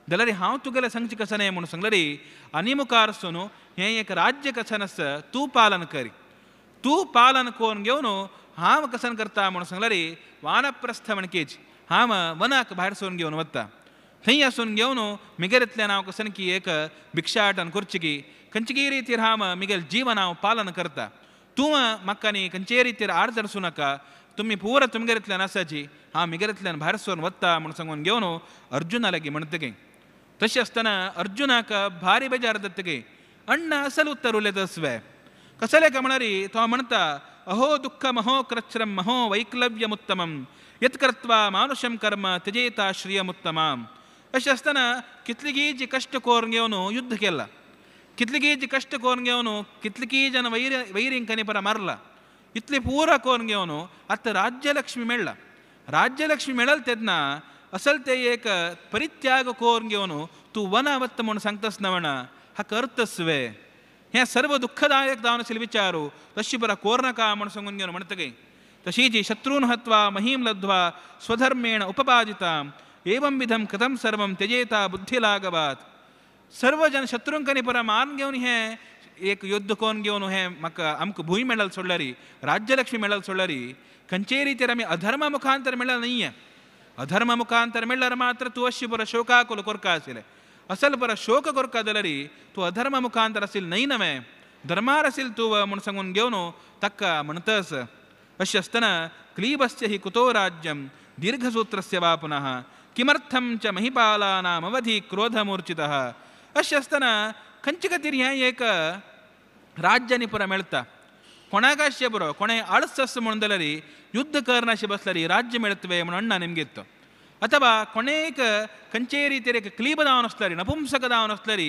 जाल्यार हांव तुगेलें सांगचें कशें न्हय म्हूण सांगल्यार आनी मुखार आसून हें एक राज्य कशें आसा तूं पालन करी तूं पालन करून घेवन हांव कसन करता म्हूण सांगल्यार वानप्रस्थ म्हणकेच हांव वनाक भायर सरून घेवन वता थंय आसून घेवन मिगेलेंतल्यान हांव कसन की एक भिक्षाटन करची की खंयचे रितीर हांव मिगेल जीवन हांव पालन करता तूं म्हाका न्ही खंयचे रितीर आड धरसूं नाका तुमी पुरा तुमगेलेंतल्यान आसाची हांव मिगेलेंतल्यान भायर सरून वता म्हूण सांगून घेवन अर्जुना लागीं म्हणटा गे. तशें आसतना अर्जुनाक भारी बेजार जाता गे अण्णा असल उत्तर उलयता आसवे कसलें काय म्हळ्यार तो म्हणटा अहो दुःख महो कृच्छ्रम महो वैक्लव्यमुत्तमं यत् कृत्वा मानुषं कर्म त्यजेता श्रियमुत्तमां. अशें आसतना कितलीगी जी कश्ट करून घेवन युद्ध केलां कितलीगी जी कश्ट करून घेवन कितलीगी जन वैरिंकांनी परा मारला इतली पुरा करून घेवन आतां राज्यलक्ष्मी मेळ्ळा राज्यलक्ष्मी मेळल तेन्ना असल ते एक परित्याग करून घेवन तूं वना वता म्हूण सांगतास ना म्हणा हाका अर्थस्वे हें सर्व दुःखदायक जावन आशिल्ले विचारू तशी बरा कोरनाका म्हूण सांगून घेवन म्हणटा गे. तशी जी शत्रून हत्वा महीं लब्ध्वा स्वधर्मेण उपपादितां एवं विधं कथं सर्वं त्यजेता बुद्धिलाघवात्. सर्व जन शत्रूंकांनी परा मारून घेवन हें एक युद्ध करून घेवन हें म्हाका आमकां भूंय मेळल सोडल्यारी राज्यलक्ष्मी मेळल सोडल्यारी खंयचेय रितीर आमी अधर्मा मुखांतर मेळ्ळा न्हय अधर्मा मुखांतर मेळ्ळ्यार मात्र तूं अशी बरो शोकाकुल कोरका आशिल्लें असल बरो शोक कोरका जाल्यार तूं अधर्मा मुखांतर आशिल्लें न्हय नवें धर्मार आशिल्लें तूं म्हूण सांगून घेवन ताका म्हणटास. अशें आसतना क्लीबस्य हि कुतो राज्यं दीर्घसूत्रस्य वा पुनः किमर्थं च महिपालानामवधि क्रोधमूर्छितः. अशें आसतना खंयचे खातीर हें एक राज्य आनी पुरा मेळटा कोणाक आसचें बरो कोणें आळस आसता म्हणून जाल्यार युद्ध करनाशें बसल्यार राज्य मेळतवे म्हणून अण्णा निमगेत अथवा कोणेक खंयचेय रितीर एक क्लीब जावन आसल्यार नपुंसक जावन आसल्यार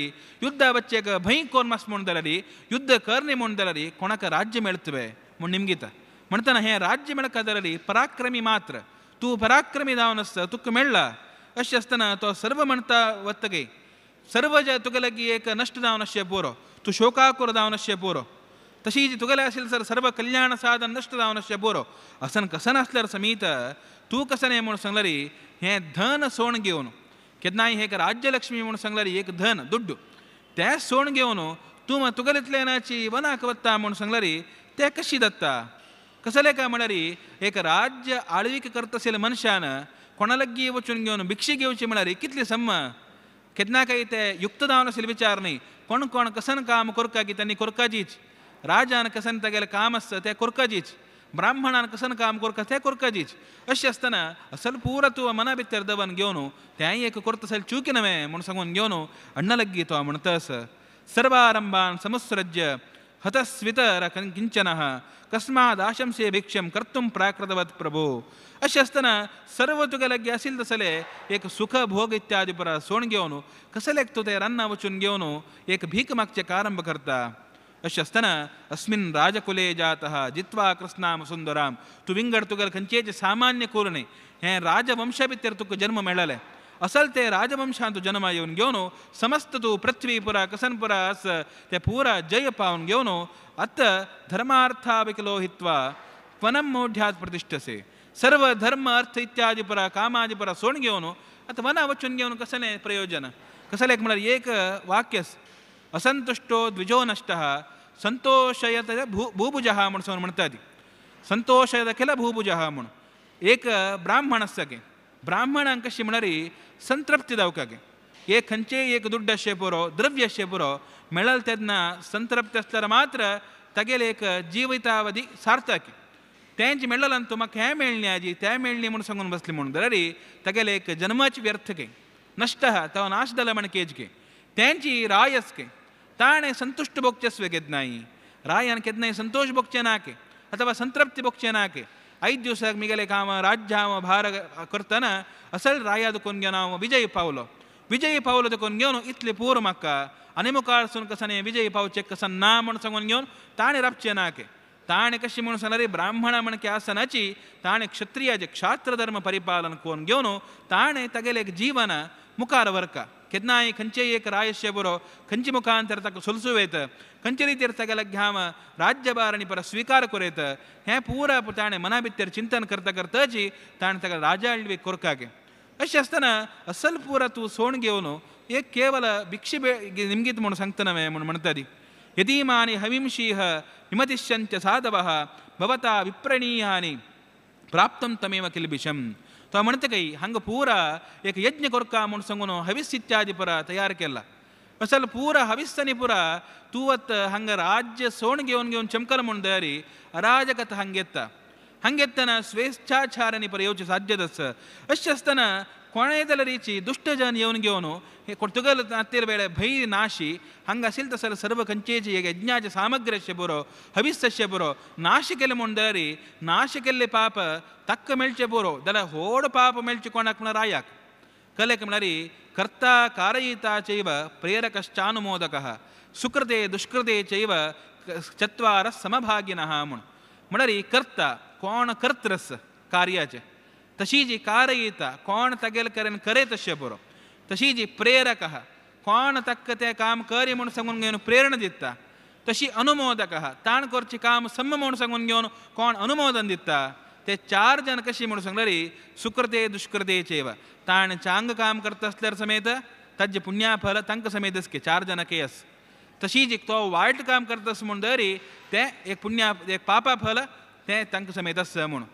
युद्धा बच्चेक भंय कोन मास म्हणून जाल्यार युद्ध करनी म्हणून जाल्यार कोणाक राज्य मेळतवे म्हूण निमगीता. म्हणटना हें राज्य मेळका जाल्यार पराक्रमी मात्र तूं पराक्रमी जावन आसता तुका मेळ्ळा. अशें आसतना तो सर्व म्हणटा वतगे सर्व जे तुगे लागीं एक नश्ट जावन आसचें पुरो तूं शोकाकुर जावन आसचें पुरो तशी जी तुगेलें आशिल्लें सर सर्व कल्याण साधन नश्ट जावन आसचें पुरो असन कसन आसल्यार समीत तूं कशें न्हय म्हूण सांगल्यार हें धन सोण घेवन केन्नाय एक राज्यलक्ष्मी म्हूण सांगल्यार एक धन दुड्डू तें सोण घेवन तूं तुगेलेंतल्यानाची वनाक वता म्हूण सांगल्यार तें कशी जाता. कसले काय म्हळ्यार एक राज्य आळवीक करता आशिल्ल्या मनशान कोणा लागीं वचून घेवन भिक्षी घेवची म्हळ्यार कितली सम केन्ना काय ते युक्त जावन आशिल्ले विचार न्ही. कोण कोण कसन काम करका की तांणी करकाचीच, राजान कसन तागेलें काम आसता तें करकाचीच, ब्राह्मणान कसन काम करका तें करकाचीच. अशें आसतना असल पुरा तूं मना भितर दवन घेवन तेंय एक करता आसल्यार चूक नवें म्हूण सांगून घेवन अण्णा लागीं तो म्हणटा आसा सर्वारंभान समुत्सृज्य हतस्वितर किंचनः कस्माद आशंसे भिक्षम कर्तुं प्राकृतवत प्रभो. अशें आसतना सर्व तुगे लागीं आशिल्लें तसलें एक सुख भोग इत्यादी परा सोण घेवन कसलेक तूं ते रान्ना वचून घेवन एक भीक मागचें आरंभ करता. अशें आसतना अस्मिन् राजकुले जातः जित्वा कृष्णाम सुंदराम तूं विंगड तुगेले खंयचेच सामान्य कूल न्ही, हें राजवंशा भितर तुका जन्म मेळ्ळें असल ते राजवंशांत जन्म येवन घेवन समस्त तूं पृथ्वी पुरा कसन पुरा आस ते पुरा जय पावन घेवन आतां धर्मार्थाविकलोहित्वा वनम मोढ्यात प्रतिष्ठसे सर्व धर्म अर्थ इत्यादी पुरा कामादी पुरा सोड घेवन आतां वना वचून घेवन कसलें प्रयोजन. कसलें म्हळ्यार एक वाक्य असंतुष्टो द्विजो नष्टः संतोषयत भूभुजः म्हूण सांगून म्हणटा ती संतोषयत किल भूभुजः म्हूण एक ब्राह्मण आसता की ब्राह्मणांक कशी म्हळ्यार संतृप्ती जावकागे एक खंयचेय एक दुड्ड आसचें पुरो द्रव्य आसचें पुरो मेळल तेन्ना संतृप्ती आसल्यार मात्र तागेलें एक जिवितावधी सार्थक तेंच मेळ्ळें तूं म्हाका हें मेळ्ळें आजी तें मेळ्ळें म्हूण सांगून बसली म्हूण जाल्यार तागेलें एक जन्माची व्यर्थ के नश्ट तो नाश जाला म्हण केज के तेंची रायस के ताणें संतुश्ट भोगचें केन्नाय रायान केन्नाय संतोष भोगचें ना के अथवा संतृप्ती भोगचें ना के 5 दिवसाक मिगेले काम राज्य भार करतना असल राया दुकोन घेवन हांव विजयी पावलो विजयी पावलो देखून घेवन इतले पूर म्हाका आनी मुखार सून कसानी विजयी पावचें कसन ना म्हूण सांगून घेवन ताणें राबचें ना के ताणें कशें म्हणून सांगल्यार ब्राह्मणा म्हणके आसनाची ताणें क्षत्रियाचे क्षात्र धर्म परिपालन करून घेवन ताणें तागेलें एक जीवन मुखार व्हरका केन्नाय खंयचेय एक रायस्य बरो खंयचे मुखांतर ताका सोलसू येत खंयचे रितीर तागेले घ्याव राज्यभार आनी परत स्विकार करूं येत हें पुरा ताणें मना भितर चिंतन करता करताची ताणें ताका राजा आळवी कोरकागे. अशें आसतना असल पुरा तूं सोण घेवन एक केवल भिक्षे निमगीत म्हूण सांगतना म्हूण म्हणटा ती यदीमानि हविंशीह विमतिष्यन्त्य साधवः भवता विप्रणीयानि प्राप्तं तमेव किल्बिषं. तो म्हणटा काय हांगा पुरा एक यज्ञ कोरका म्हूण सांगून हविस इत्यादी पुरा तयार केला असल पुरा हविस्सनी पुरा तूं वत हांगा राज्य सोण घेवन घेवन चमकल म्हूण तयारी अराजकता हांगेता हांगेतना स्वेच्छाचारांनी पर येवचें साध्य आसा. अशें आसतना कोणेय जाल्यार रिची दुश्टजन येवन घेवन हे तुगेलो नातेर वेळे भंय नाशी हांगा आशिल्लें तसलें सर्व खंयचेय एक यज्ञाचे सामग्री आसचें पुरो हवीस आसचें पुरो नाश केलें म्हूण जाल्यार नाश केल्लें पाप ताका मेळचें पुरो जाल्यार व्हड पाप मेळचें कोणाक म्हळ्यार रायाक. कलेक म्हळ्यार कर्ता कारयिता चैव प्रेरकश्चानुमोदकः सुकृते दुष्कृते चैव चत्वारः समभागिनः म्हूण म्हळ्यार कर्ता कोण कर्त्रस कार्याचें तशी जी कारयिता कोण तागेले करेन करे तशें बरो तशी जी प्रेरकः कोण ताका तें काम करी म्हूण सांगून घेवन प्रेरणा दिता तशी अनुमोदकः ताण करचें काम सम म्हूण सांगून घेवन कोण अनुमोदन दिता ते 4 जण कशी म्हूण सांगल्यार सुकृते दुष्कृते चैव ताणें चांग काम करता आसल्यार समेत ताजें पुण्याफल तांकां समेत के 4 जाणां केस तशी जी तो वायट काम करता म्हूण तरी तें एक पुण्या एक पापा फल तें तांकां समेत आसा म्हूण.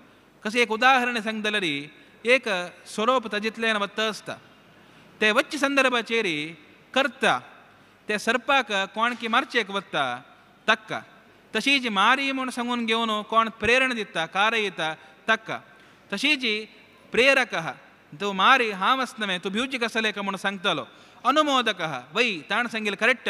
कशें एक उदाहरण सांगता जाल्यार एक सोरोप ताजेंतल्यान वता आसता ते वच्चे संदर्भाचेर करता ते सर्पाक कोण की मारचेक वता ताका तशीच मारी म्हूण सांगून घेवन कोण प्रेरणा दिता कारयता ताका तशीच प्रेरकः तूं मारी हांव आसना तूं भिवची कसलें काय म्हूण सांगतालो अनुमोदकः वय ताणें सांगिल्लें करेक्ट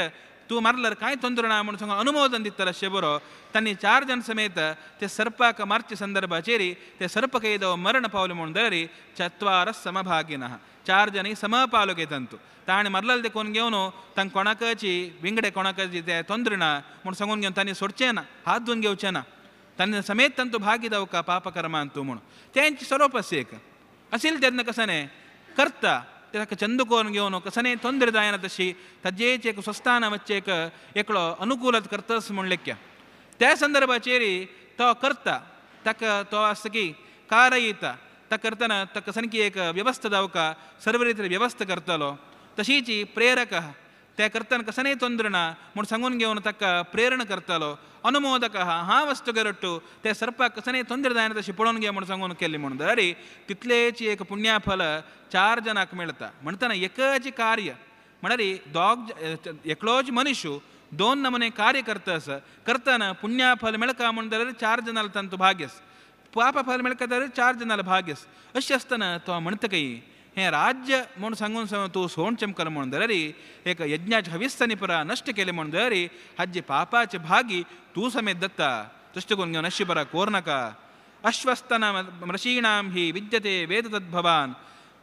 तूं मारल्यार कांय तोंदर ना म्हूण सांगून अनुमोदन दितलो अशें बरो तांणी 4 जण समेत ते सर्पाक मारचे संदर्भाचेर ते सर्पक येदो मरण पावलें म्हूण जाल्यार चत्वारः समभागिनः 4 जण समपालो घेतंतू ताणें मारलें देखून घेवन तांकां कोणाकची विंगडे कोणाकची ते तोंदर ना म्हूण सांगून घेवन तांणी सोडचें ना हात धुवन घेवचें ना तांणी समेत तांतू भागी जावका पापकर्मान तूं म्हूण तेंच स्वरूप आसा एक आशिल्लें तेन्ना कसं न्ही करता ताका चंद करून घेवन कसं तोंदर जायना तशी ताजेच एक स्वस्थान वच्चें एक एकलो अनुकूलत करतस म्हूण लेख्या त्या संदर्भाचेर तो करता ताका तो आसता की कारयता ताका करतना ताका सामकी एक व्यवस्था जावका सर्व रितीन व्यवस्था करतलो तशीच प्रेरक ते करतना कसने ತೊಂದ್ರೆ ना म्हूण सांगून घेवन ताका प्रेरणा करतालो. अनुमोदक हा वस्तु गेरट्टू ते सर्पाक कसने ತೊಂದರೆ जायना तशी पळोवन घे म्हूण सांगून केल्ली म्हूण जाल्यार तितलेच एक पुण्याफल 4 जणांक मेळटा. म्हणटना एकच कार्य म्हळ्यार दोग एकलोच मनुष्य 2 नमुने कार्य करता आसा करतना पुण्याफल मेळका म्हूण जाल्यार 4 जणांक तांचो भाग्यस, पापफल मेळका जाल्यार 4 जणांक भाग्यस. अशें आसतना तो म्हणटा काही हें राज्य म्हूण सांगून सांगून तूं सोण चमकल म्हूण जाल्यार एक यज्ञाचे हविस्तानी परा नश्ट केलें म्हूण जाल्यार हाजे पापाचे भागी तूं समेत दत्ता तशें करून घेवन अशी परा कोर नाका. अश्वस्तन ऋषीणां हि विद्यते वेद तद्भवान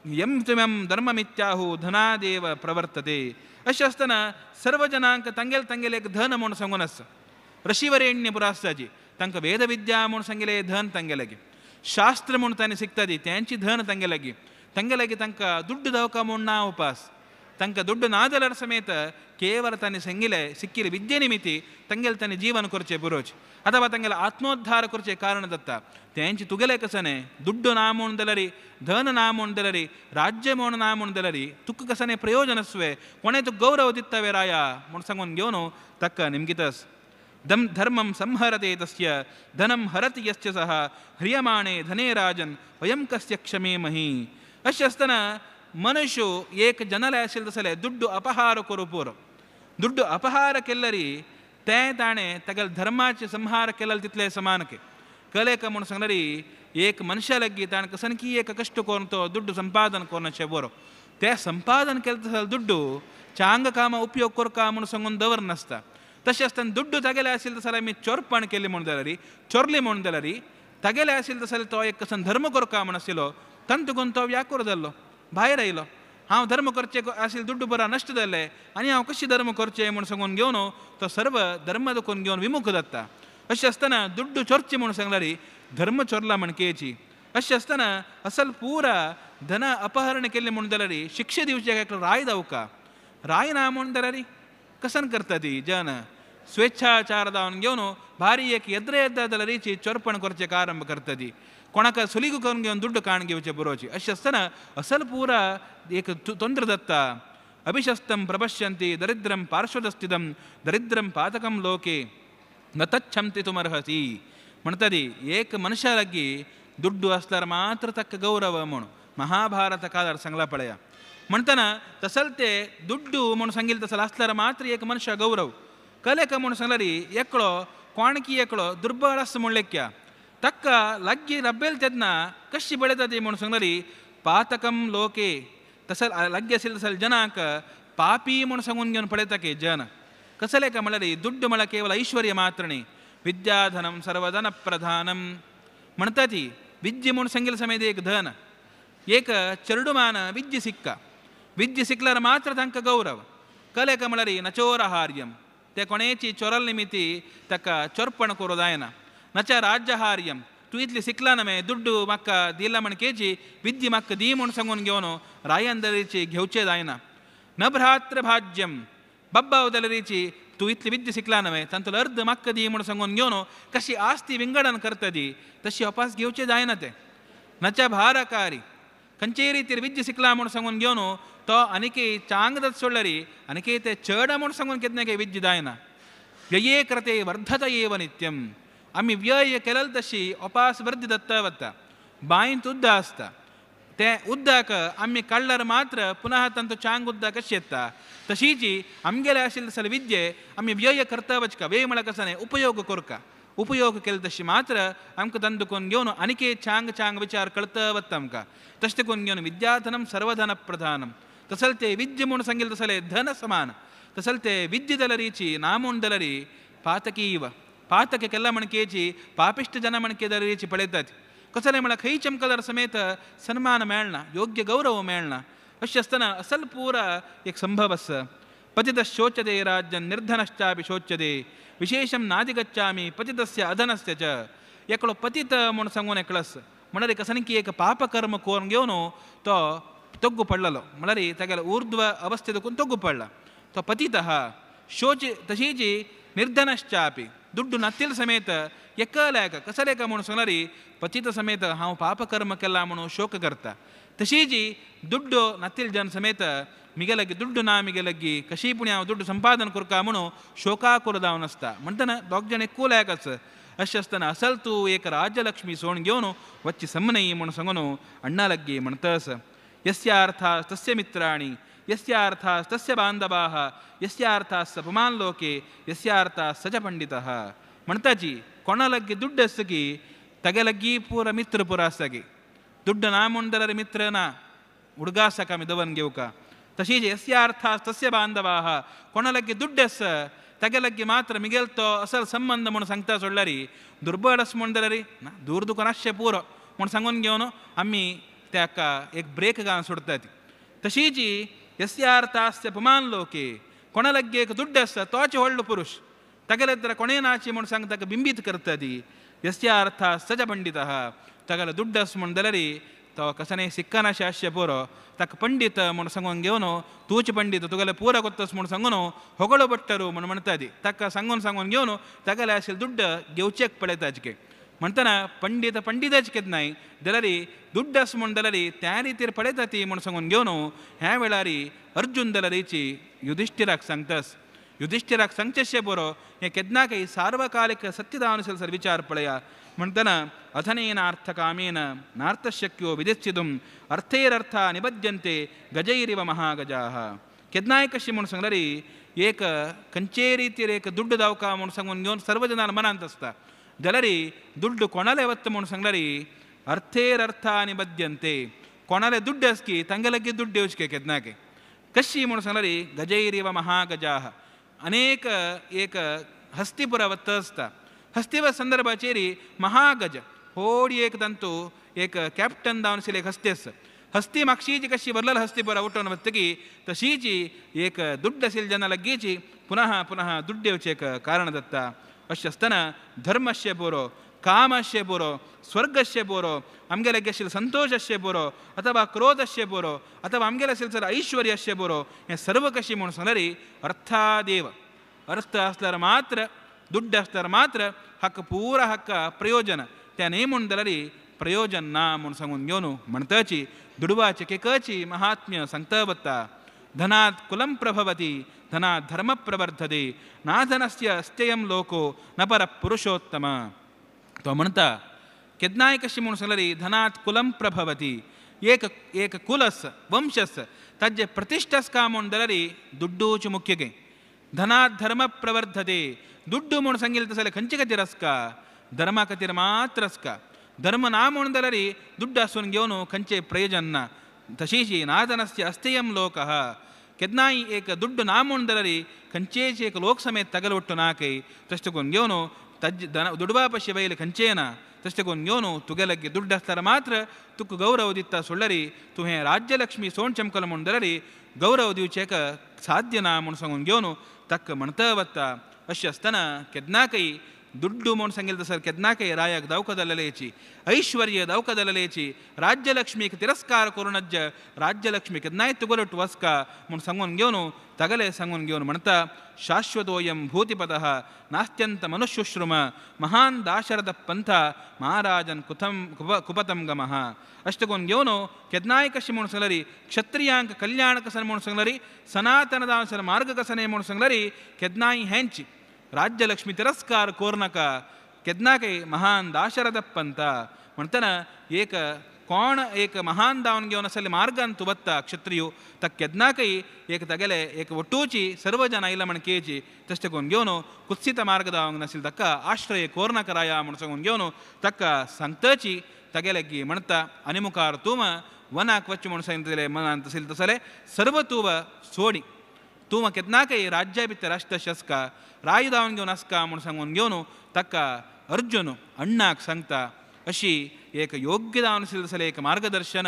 यम तुमं धर्ममित्याहु धनादेव प्रवर्तते. अशें आसतना सर्व जनांक तांगेले तांगेले एक धन म्हूण सांगून आसा. ऋषिवरेण्य पुरा आसताची तांकां वेदविद्या म्हूण सांगले धन तांगे लागीं, शास्त्र म्हूण तांणी शिकताची तेंची धन तांगे लागीं, तांगे लागीं तांकां दुड्ड दावका म्हूण ना उपास, तांकां दुड्ड ना जाल्यार समेत केवल तांणी सांगिल्ले सिक्किले विद्ये निमित्ती तांगेले तांणी जीवन करचें बरोच अथवा तांगेले आत्मोद्धार करचें कारण जाता. तेंचे तुगेले कसं न्हय दुड्ड ना म्हूण जाल्यार, धन ना म्हूण जाल्यार, राज्य म्हूण ना म्हूण जाल्यार तुका कसं न्हय प्रयोजन आसवे कोणें तुका गौरव दिता वे राया म्हूण सांगून घेवन ताका निमगितस. धर्मं संहरते तस्य धनं हरति यस्य सः ह्रियमाणे धने राजन् वयं कस्य क्षमेमहि. अशें आसतना मनुष्य एक जनले आशिल्ले तसले दुड्डु अपहार करूं, दुड्डु अपहार केल्लरी तें ताणें तागेले धर्माचे संहार केल्ले तितले समान के कले का म्हूण सांगलरी एक मनशा लागीं ताणें कसनकी एक कश्ट करून तो दुड्डु संपादन करून बरो ते संपादन केलें तसले दुड्डु चांग कामा उपयोग करका म्हूण सांगून दवर नासता. तशें आसतना दुड्डु तागेले आशिल्ले तसले आमी चोरपण केली म्हूण जाल्यार, चोरली म्हूण जाल्यार तागेले आशिल्ले तसले तो एक कसन धर्म करका म्हूण आशिल्लो तांतून तो व्याकूर जाल्लो भायर आयलो. हांव धर्म करचे आशिल्ले दुड्डु बरा नश्ट जाले आनी हांव कशी धर्म करचे म्हूण सांगून घेवन तो सर्व धर्म दुखून घेवन विमुख जाता. अशें आसतना दुड्डु चोरचे म्हूण सांगल्यार धर्म चोरला म्हणकेची. अशें आसतना असल पुरा धन अपहरण केल्लें म्हूण जाल्यार शिक्षा दिवचे एकलो राय दावका राय ना म्हूण जाल्यार कसन करता ती जन स्वेच्छाचार दावन घेवन भारी एक येद्रे येद्दा जाल्यार चोरपण करचें आरंभ करता ती कोणाक सुलिगू करून घेवन दुड्ड काण घेवचे बरोवची. अशें आसतना असल पुरा एक तंत्र दत्ता. अभिशस्तं प्रपश्यन्ति दरिद्रं पार्श्वदस्थितं दरिद्रं पातकं लोके न तच्छंति तुमर्हसि म्हणटा ती एक मनशा लागीं दुड्डू आसल्यार मात्र ताका गौरव म्हूण महाभारत काळार सांगला पळया. म्हणटना तसल ते दुड्डू म्हूण सांगिल्लें तसल आसल्यार मात्र एक मनशा गौरव कलेका म्हूण सांगल्यार एकलो कोणकी एकलो दुर्बळ आसा म्हूण लेख्या ताका लागीं रब्बेल तेन्ना कशी पळयता ती म्हूण सांगल्यार पातकम लोके तसल लागीं आशिल्ले तसल जनांक पापी म्हूण सांगून घेवन पळयता की जन कसले का म्हळ्यार दुड्डू म्हळ्यार केवल ऐश्वर्य मात्र न्ही. विद्याधनं सर्वधन प्रधानं म्हणटा ती विद्ये म्हूण सांगिल्ले समेत एक धन एक चेरडुमान विद्ये सिक्का विद्ये सिकल्यार मात्र तांकां गौरव. कलेका म्हळ्यार नचोरहार्यं ते कोणेची चोरल निमित्ती ताका चोरपण करूं जायना. नच राज्यहार्यं तूं इतली सिकला ना मे दुड्डू म्हाका दिला म्हण केची विद्ये म्हाका दी म्हूण सांगून घेवन रायान दरेची घेवचें जायना. न भ्रातृभाज्यं बब्बा दलरीची तूं इतली विद्या शिकला न्हय तांतलो अर्द म्हाका दी म्हूण सांगून घेवन कशी आस्ती विंगडन करता ती तशी अपास घेवचें जायना तें. नच भारकारी खंयचेय रितीर विद्या शिकला म्हूण सांगून घेवन तो आनीकय चांगदत सोडल्यार आनीकय ते चड म्हूण सांगून केन्ना काय विद्या जायना. व्यये कृते वर्धत एव नित्यं आमी व्यय केलेल तशी अपास वर्धी दत्ता वता. बांयंत उद्दा आसता तें उद्दाक आमी काडल्यार मात्र पुनः तांचो चांग उद्दाक कशें येता तशीच आमगेले आशिल्ले तसले विद्ये आमी व्यय करता वचका व्यय म्हळ्यार कसो न्हय उपयोग करका उपयोग केले तशी मात्र आमकां तांतूं करून घेवन आनीक चांग चांग विचार कळता वता आमकां. तशें करून घेवन विद्याधनं सर्वधन प्रधानं तसल ते विद्ये म्हूण सांगिल्लें तसले धन समान तसल ते विद्ये जाल्यारीची ना म्हूण जाल्यार पातकीव पातक केल्ला म्हणकेची पापिश्ट जन म्हणके जाल्यारीची पळयतात कसलें म्हळ्यार खंय चमकदार समेत सन्मान मेळना योग्य गौरव मेळना. अशें आसतना असल पुरा एक संभव आसा. पतितः शोच्यते राज्यं निर्धनश्चापि शोच्यते विशेषं नाधिगच्छामि पतितस्य अधनस्य च. एकलो पतित म्हूण सांगून एकलो आसा म्हळ्यार कसनकी एक पापकर्म करून घेवन तो तोग्गु पडलेलो म्हळ्यार तागेले ऊर्ध्व अवस्थे देखून तोग्गु पडला तो पतितः शोच तशीच निर्धनश्चापि दुड्डु नत्तील समेत एकलेक कसलेक म्हूण सांगल्यार पतित समेत हांव पापकर्म केला म्हणून शोक करता. तशीच दुड्डो नत्तील जन समेत मिगेलगी दुड्डू ना मिगेलगी कशी पुणी हांव दुड्डू संपादन करका म्हणून शोकाकुल जावन आसता. म्हणटना दोग जाण एकूल एकच अशें आसतना असल तूं एक राज्यलक्ष्मी सोण घेवन वच्ची समनई म्हूण सांगून अण्णा लग्गी म्हणतस यस्यार्था तस्य मित्राणि यस्यार्था तस्य बांधवाः यस्यार्था स पुमान लोके यस्यार्था स च पंडितः. म्हणताची कोणा लग्गी दुड्ड आसता की तागे लग्गी पुरा मित्र पुरा आसता की दुड्ड ना म्हूण जाल्यार मित्र ना उडगासाक आमी दवर घेवका. तशीच यस्यार्था तस्य बांधवाः कोणा लग्गी दुड्ड आसा तागे लग्गी मात्र मिगेल तो असल संबंद म्हूण सांगता सोडल्यारी दुर्बळ आसा म्हूण जाल्यार ना दूर दुकान आसचें पुरो म्हूण सांगून घेवन आमी ताका एक ब्रेक घालून सोडटा ती. तशीच यस्यार्थास्य पुमान लोके कोणा लग्गी एक दुड्ड आसता तोच व्हडलो पुरुश तागेले तर कोणें नाची म्हूण सांग ताका बिंबीत करता ती. यस्यार्था स च पंडितः तागेलो दुड्ड आसा म्हूण जाल्यार तो कसने सिक्कनाशे आसचें पुरो ताका पंडित म्हूण सांगून घेवन तूंच पंडित तुगेले पुरो कोत्तस म्हूण सांगून होगळो पडटरू म्हूण म्हणटा ती. ताका सांगून सांगून घेवन तागेले आशिल्ले दुड्ड घेवचेक पळयता आजके. म्हणटना पंडित पंडिताच केन्नाय जाल्यार दुड्ड आसा म्हूण जाल्यार त्या रितीर पळयता ती म्हूण सांगून घेवन ह्या वेळार अर्जुन जाल्यारीची युधिश्ठिराक सांगतास. युधिश्ठिराक सांगचेशें बरो हें केन्ना काही सार्वकालिक सत्यदान सर विचार पळया. म्हणटना अधनेन अर्थकामेन नार्थशक्यो विदित्सितुं अर्थैरर्था निबध्यन्ते गजैरिव महागजाः. केन्नाय कशी म्हूण सांगल्यार एक खंयचे रितीर एक दुड्ड दावका म्हूण सांगून घेवन सर्व जणां मनांत आसता जाल्यार दुड्ड कोणाले वता म्हूण सांगल्यार अर्थैरर्था निबध्यन्ते कोणाले दुड्ड आसकी तांगे लागीं दुड्ड येवचें केन्नाके कशी म्हूण सांगल्यार गजैरिव महागजाः अनेक एक हस्तिपुरा वत्त आसता. हस्तिव संदर्भाचेर महागज होडी एक तांतू एक कॅप्टन जावन आशिल्लें एक हस्ती आसा. हस्ती मागशीची कशी भरलेली हस्तिपुरा उठोवन वतकी तशीची एक दुड्ड आशिल्ले जेन्ना लागींची पुनः पुनः दुड्ड येवचें एक कारण जाता. अशें आसतना धर्मस्य पुरो कामस्य पुरो स्वर्गस्य पुरो आमगेले आशिल्ले संतोषस्य पुरो अथवा क्रोधस्य पुरो अथवा आमगेले आशिल्ले ऐश्वर्यस्य पुरो हें सर्व कशी म्हूण सांगल्यार अर्थादेव अर्थ आसल्यार मात्र दुड्ड आसल्यार मात्र हाका पुरा हाका प्रयोजन त्या न्हय म्हूण जाल्यार प्रयोजन ना म्हूण सांगून घेवन म्हणटाची दुडवाचे केकची महात्म्य सांगता वता. धनात् कुलं प्रभवति धनात् धर्म प्रवर्धते नाधनस्य अस्त्ययं लोको न पर पुरुषोत्तम. तो म्हणटा केन्नाय कशी म्हूण सांगल्यार धनात् कुलं प्रभवति एक एक कुलस वंशस ताजे प्रतिश्ठस का म्हूण जाल्यार दुड्डूच मुख्य गे. धनात् धर्म प्रवर्धते दुड्डू म्हूण सांगिल्लें तशें जाल्यार खंयचे खातीर आसका धर्मा खातीर मात्र आसका. धर्म ना म्हूण जाल्यार दुड्ड आसून घेवन खंयचें प्रयोजन ना. तशीच नाधनस्य अस्त्ययं लोकः केन्नाय एक दुड्ड ना म्हूण जाल्यार खंयचेच एक लोक समेत तगल ಒಟ್ಟು नाकय तशें करून घेवन तज्ज धन दुडवा पशी वयले खंयचें ना तशें करून घेवन तुगेलगे दुड्ड आसल्यार मात्र तुका गौरव दिता सोडल्यार तुवें राज्यलक्ष्मी सोण चमकल म्हूण जाल्यार गौरव दिवचें साध्य ना म्हूण सांगून घेवन ताका म्हणटा वता. अशें आसतना केन्नाकय दुड्डू म्हूण सांगिल्लें तसो केन्नाकय रायाक दावका जाल्लेची ऐश्वर्य दावका जाल्लेची राज्यलक्ष्मीक तिरस्कार करूनज राज्यलक्ष्मी केन्नाय तुगोलट वसका म्हूण सांगून घेवन तागेलें सांगून घेवन म्हणटा शाश्वतोयं भूतिपदः नास्त्यंत मनुष्युश्रुम महान दाशरथ पंथ महाराजन कुथम कुपतम गमः. अशें करून घेवन केन्नाय कशें म्हूण सांगल्यार क्षत्रियांक कल्याण कशें म्हूण सांगल्यार सनातन दासर मार्ग कशें म्हूण सांगल्यार केन्नाय हेंच राज्यलक्ष्मी तिरस्कार कोरनाका केन्नाकय महान दाशरथ पंथ म्हणटना एक कोण एक महान दावन घेवन आसले मार्गान तूं वता क्षत्रियो ताका केन्नाकय एक तागेले एक ಒಟ್ಟೂಚಿ सर्व जन आयला म्हण केची तशें करून घेवन कुत्सित मार्ग दावंक नाशिल्ले ताका आश्रय कोरनाका राया म्हूण सांगून घेवन ताका सांगताची तागेले की म्हणटा आनी मुखार तूं वनाक वच्चें म्हूण सांगितलें मनांत आशिल्लें तसलें सर्व तूं सोडी तूं केन्नाकय राज्या भितर आसता आसका राय दावन घेवन आसका म्हूण सांगून घेवन ताका अर्जुन अण्णाक सांगता. अशी एक योग्य दावन आशिल्लें तसलें एक मार्गदर्शन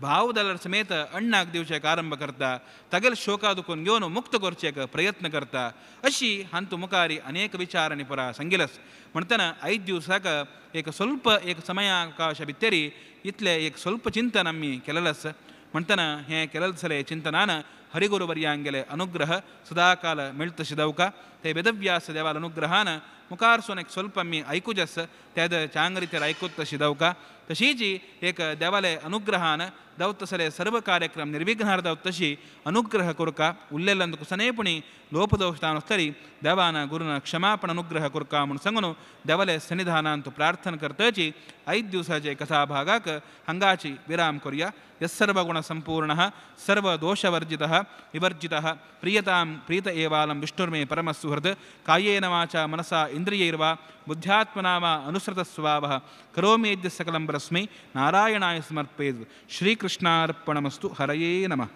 भाव जाल्यार समेत अण्णाक दिवचें आरंभ करता तागेले शोका दुखून घेवन मुक्त करचें प्रयत्न करता. अशी हांतू मुखार अनेक विचार आनी पुरा सांगिलस. म्हणटना आयज दिवसाक एक स्वल्प एक समयावकाश भितरी इतलें एक स्वल्प चिंतन आमी केलेलें आसा. म्हणटना हें केलेलें तसलें चिंतनान ಹರಿಗುರುವರ್ಯಾಂಗೆಲೆ ಅನುಗ್ರಹ ಸದಾಕಾಲ ಮೆಳ್ತಸಿದೌಕ ते वेदव्यास देवाल अनुग्रहान मुखार एक ಸ್ವಲ್ಪ मी ऐकूजस तेद चांगरीतेर ऐकूत शिदवका तशीची एक देवाले अनुग्रहान दवतसले सर्व कार्यक्रम निर्विघ्नार दवतशी अनुग्रह कुरका उल्लेलंद कुसनेपणी लोपदोषानुस्तरी देवान गुरुನ क्षमापण अनुग्रह कुरका म्हणून सांगून देवाले सन्निधानांतु प्रार्थना करतची 5 दिवसाचे कथा भागाक हंगाची विराम करूया. यस्सर्वगुण संपूर्णः सर्वदोषवर्जितः विवर्जितः प्रियतां प्रीत एवालं विष्णुर्मे परमसुहृद कायेन वाचा मनसा इंद्रियैर्वा बुद्ध्यात्मना वा अनुसृतस्वभावः करोमि यद्य सकलं परस्मै नारायणाय समर्पयेत्. श्रीकृष्णार्पणमस्तु. हरये नमः.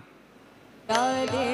सागे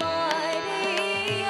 बारैया।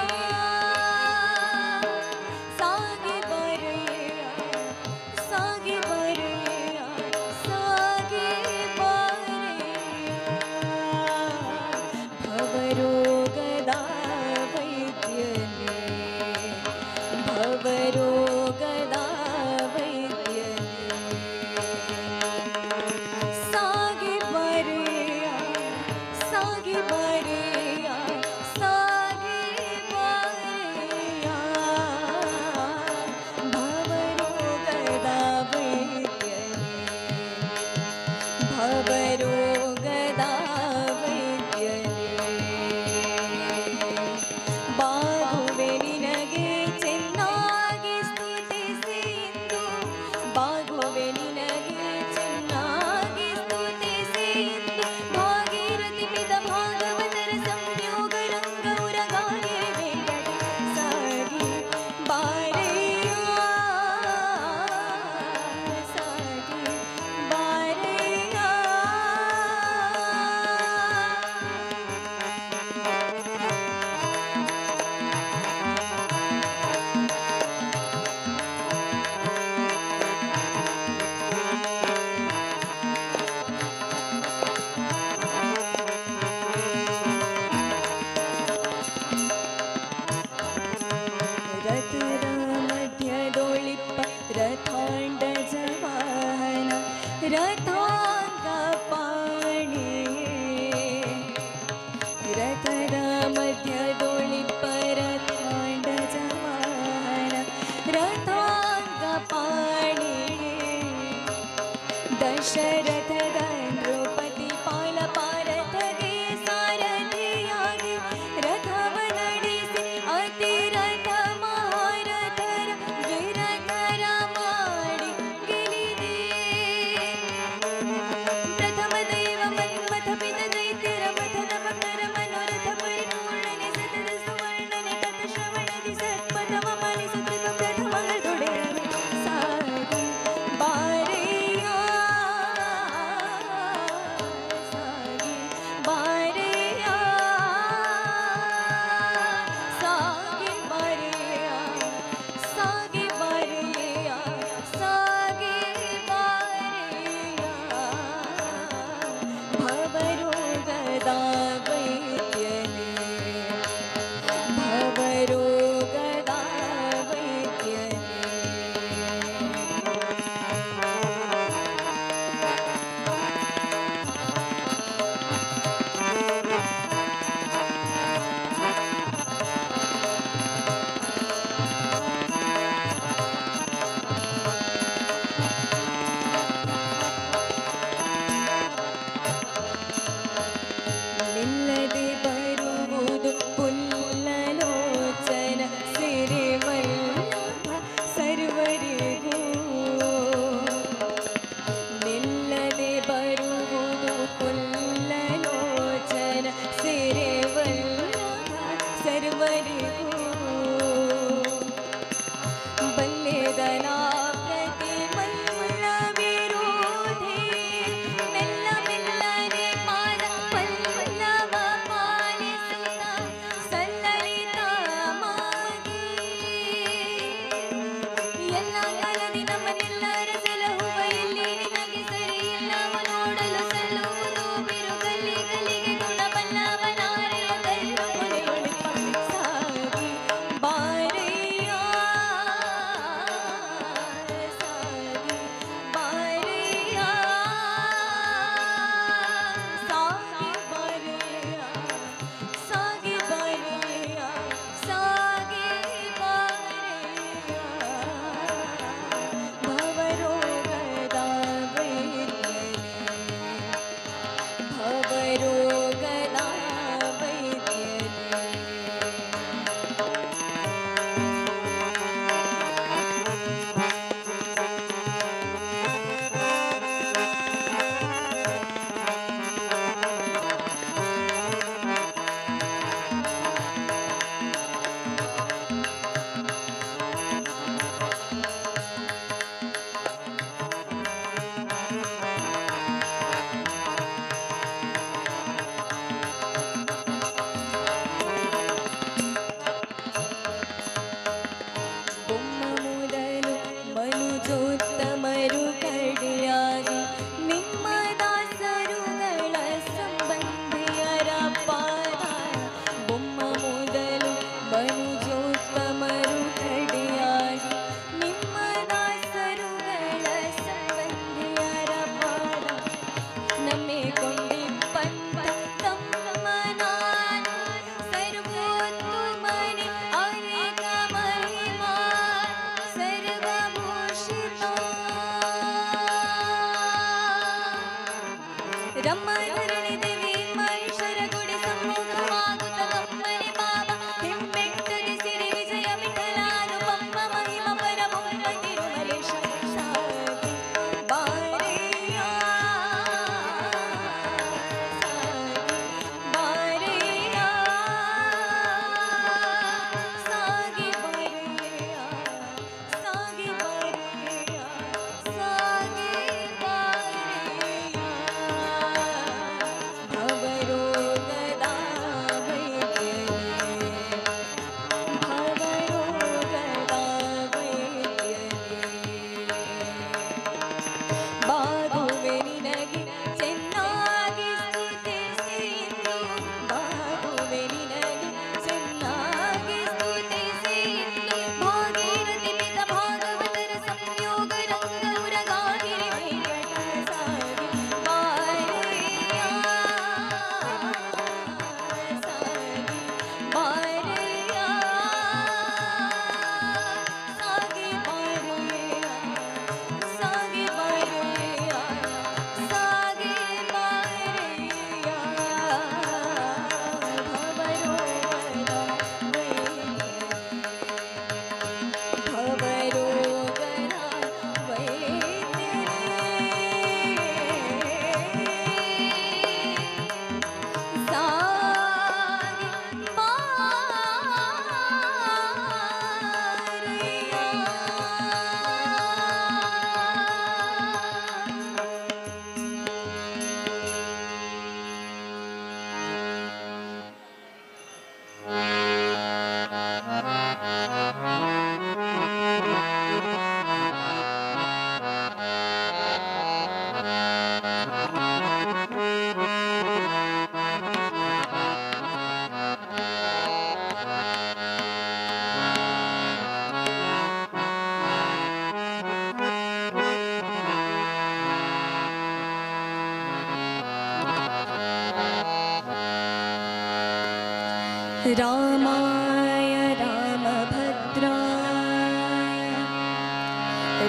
रामाय रामभद्राय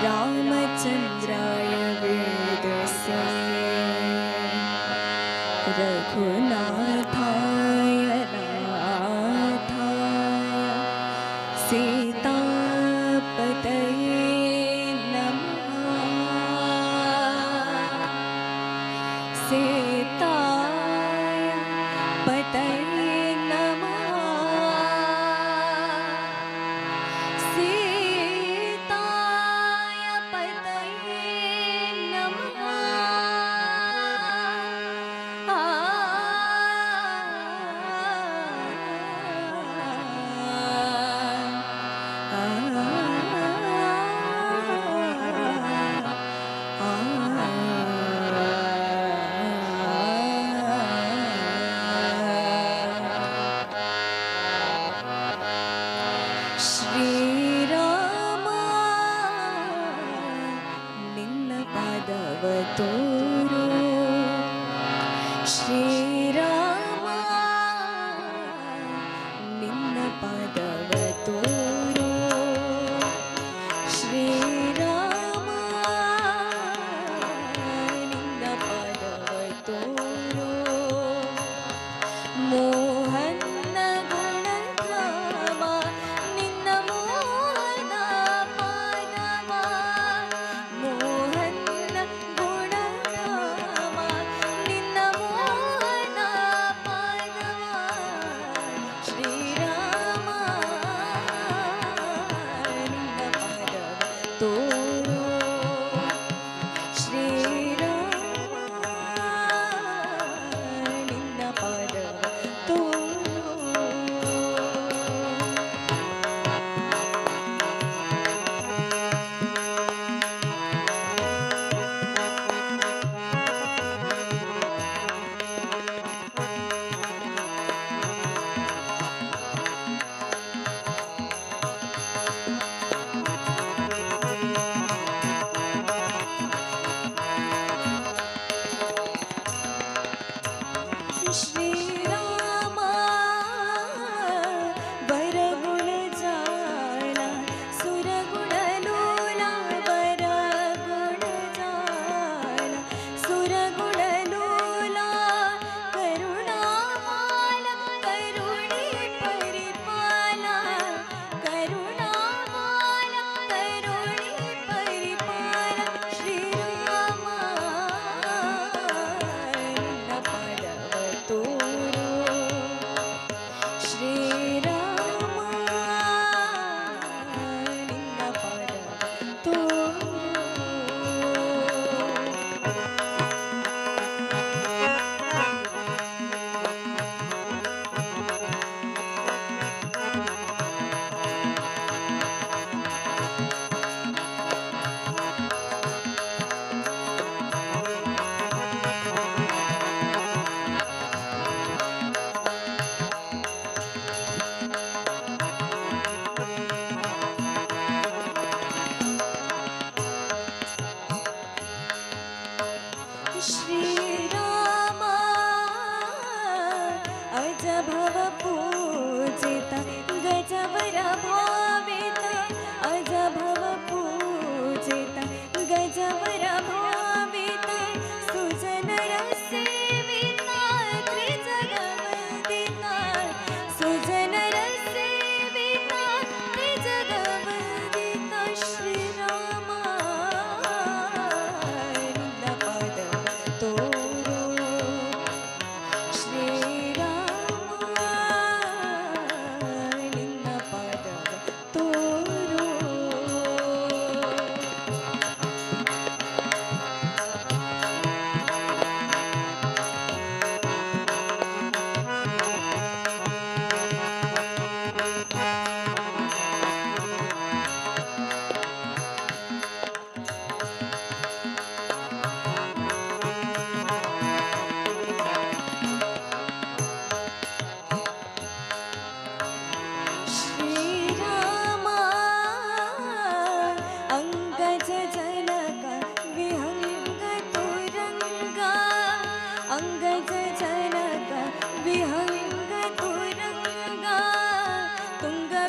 रामचंद्राय वेदसे रघुनाथाय नाथाय सीतापतये नमः। सीताय पतये नमः। सीताय पतये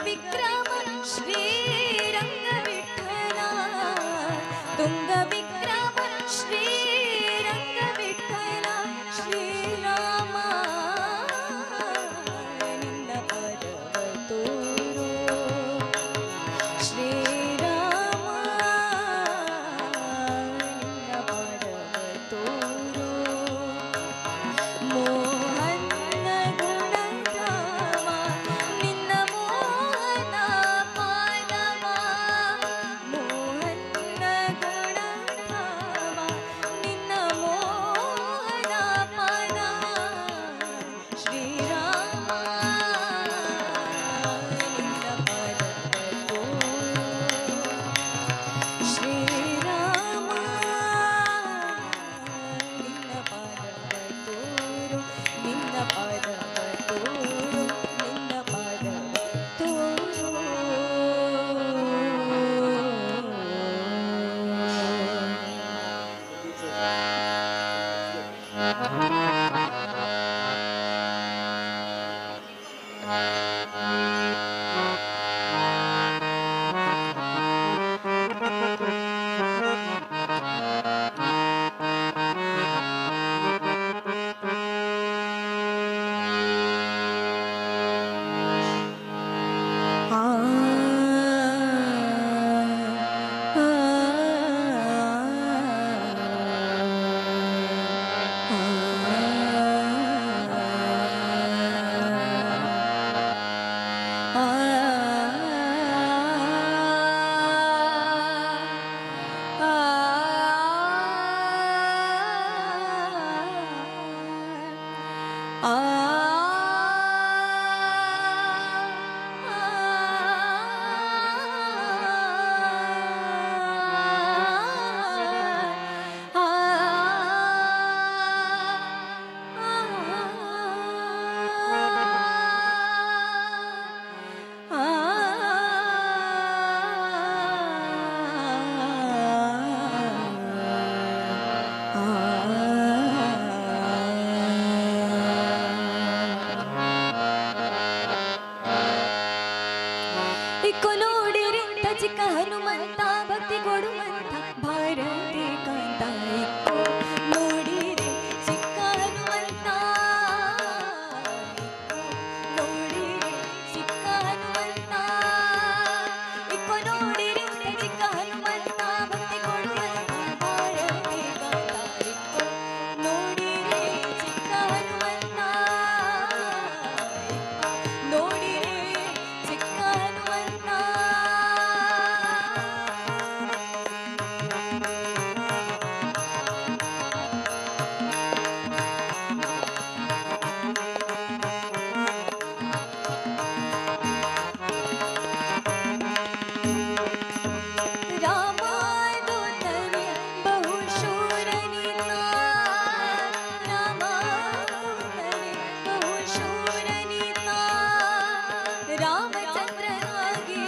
विक्रम श्रीरंग विठ्ठला, तुंग विक्रम श्रीरंग विठ्ठला, श्रीराम निन्न पदव तोरो, श्रीराम निन्न पदव तोरो, मोहन गुणधाಮ ನಿನ್ನ ಮೋಹನ ಪಾದವ, ಮೋಹನ ಗುಣಧಾಮ ನಿನ್ನ ಮೋಹನ ಪಾದವ, ಶ್ರೀರಾಮ ನಿನ್ನ ಪದವ ತೋರೋ, ಶ್ರೀರಾಮ ನಿನ್ನ ಪಾದವ ತೋರು, ನಿನ್ನ ಪಾದವ ತೋರು, ನಿನ್ನ ಪಾದವ ತೋರು. ಆ ಇಕ್ಕು ನೋಡಿರಿಂತ ಚಿಕ್ಕ ಹನುಮಂತ ಭಕ್ತಿ ಕೊಡುವಂತ ಭಾರತಿ ಕಾಂತ, ಇಕ್ಕು ನೋಡಿರಿ ಚಿಕ್ಕ ಹನುಮಂತ, ಇಕ್ಕು ನೋಡಿರಿ ಚಿಕ್ಕ ಹನುಮಂತ, ಇಕ್ಕು ನೋಡಿರಿಂತ ಚಿಕ್ಕ ಹನುಮಂತ ಭಕ್ತಿ ಕೊಡುವಂತ ಭಾರತಿ ಕಾಂತ, ಇಕ್ಕು ನೋಡಿರಿ ಚಿಕ್ಕ ಹನುಮಂತ, ಇಕ್ಕು ನೋಡಿರಿ ಚಿಕ್ಕ ಹನುಮಂತ. ರಾಮದೂತನೆ ಬಹು ಶೂರನಿತ, ರಾಮದೂತನೆ ಬಹು ಶೂರನಿತ, ರಾಮಚಂದ್ರನಾಗಿ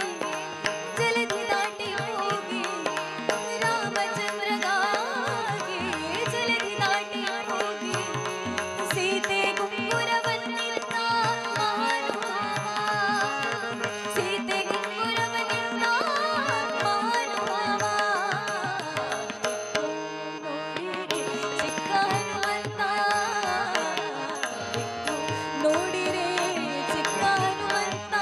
ಜಲಧಿ ದಾಟಿ ಹೋಗಿ, ರಾಮಚಂದ್ರನಾಗಿ ಜಲಧಿ ದಾಟಿ ಹೋಗಿ, ಸೀತೆ ಗುಂಗುರವನ್ನಿತ್ತ ಮಹಾನುಭಾವ, ಸೀತೆ ಗುಂಗುರವನ್ನಿತ್ತ ಮಹಾನುಭಾವ, ನೋಡಿರಿ ಚಿಕ್ಕ ಹನುಮಂತ, ನೋಡಿರಿ ಚಿಕ್ಕ ಹನುಮಂತ.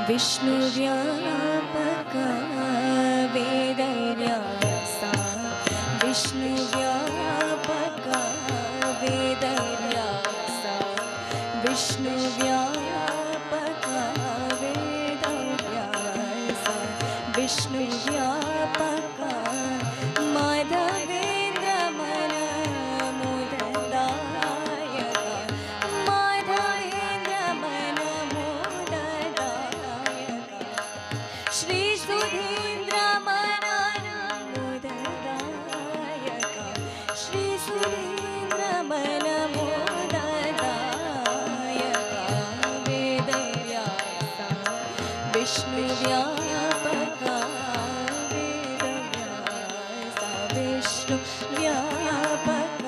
Vishnu व्यापक वेदव्यासा विष्णु व्यापक वेदव्यासा विष्णु व्यापक वेदव्यासा विष्णु व्यापक माधवेन्द्र मन मोददायक माधवेन्द्र मन मोददायक श्री सुधीन्द्र मन मोददायक श्री सुधीन्द्र मन मोददायक वेदव्यासा विष्णु व्यापक वेदव्यासा विष्णु व्यापक।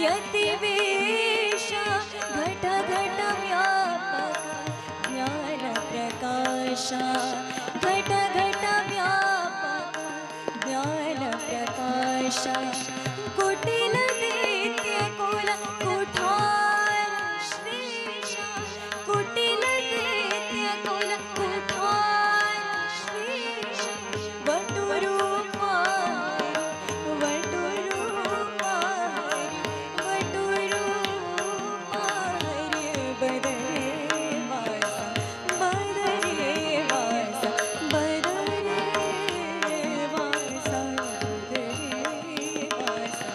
यतिवेश घट घट व्यापक ज्ञान प्रकाश घट घट व्यापक ज्ञान प्रकाश कुटिल दैत्य कुल कुठार श्रेष कुटिल दैत्य कुल कुठार श्रेष वटुरूपा वटुरूपा हरि वटुरूपा हरि बदरे वासा बदरे वासा बदरे वासा बदरे वासा।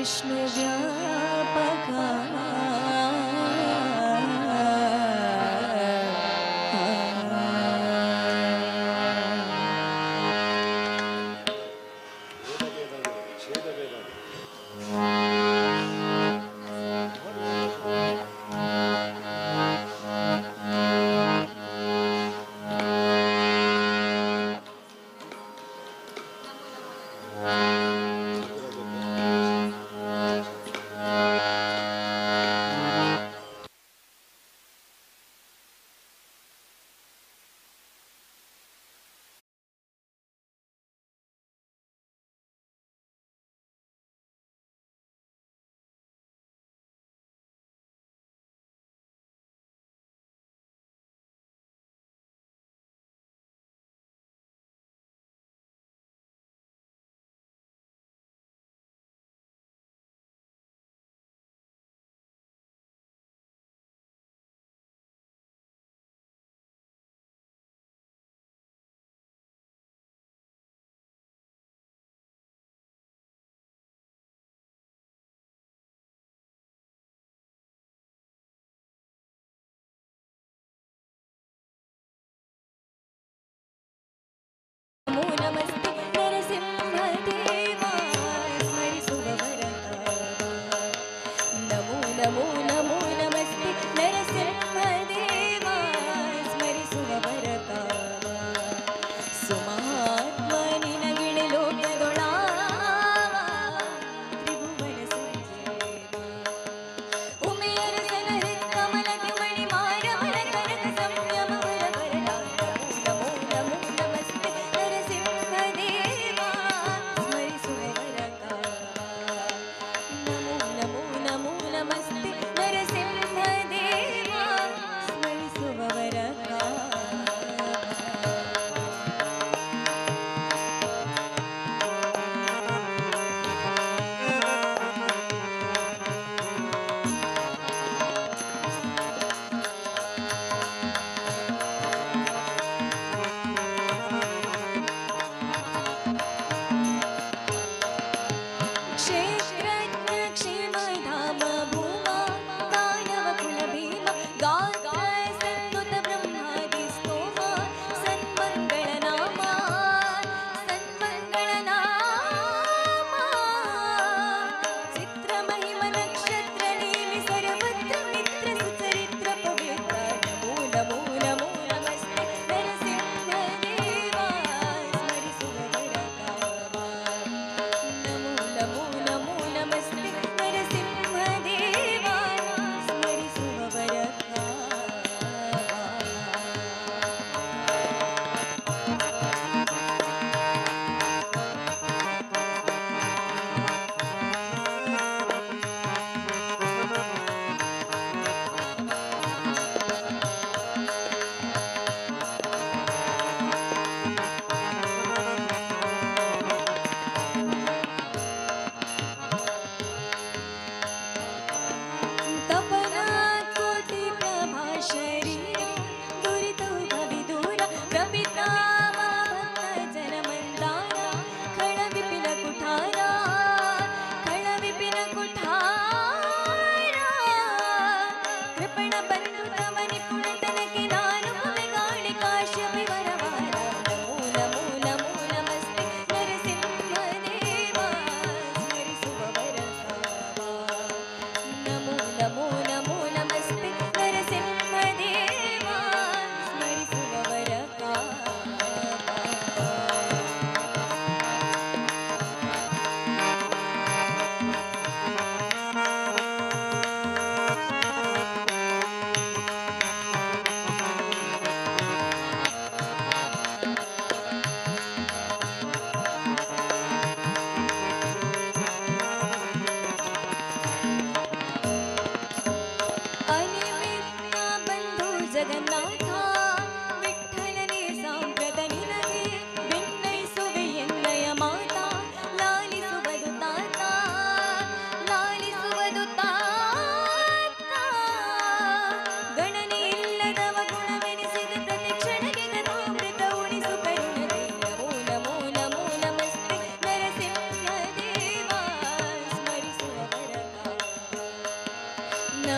विष्णु व्यापका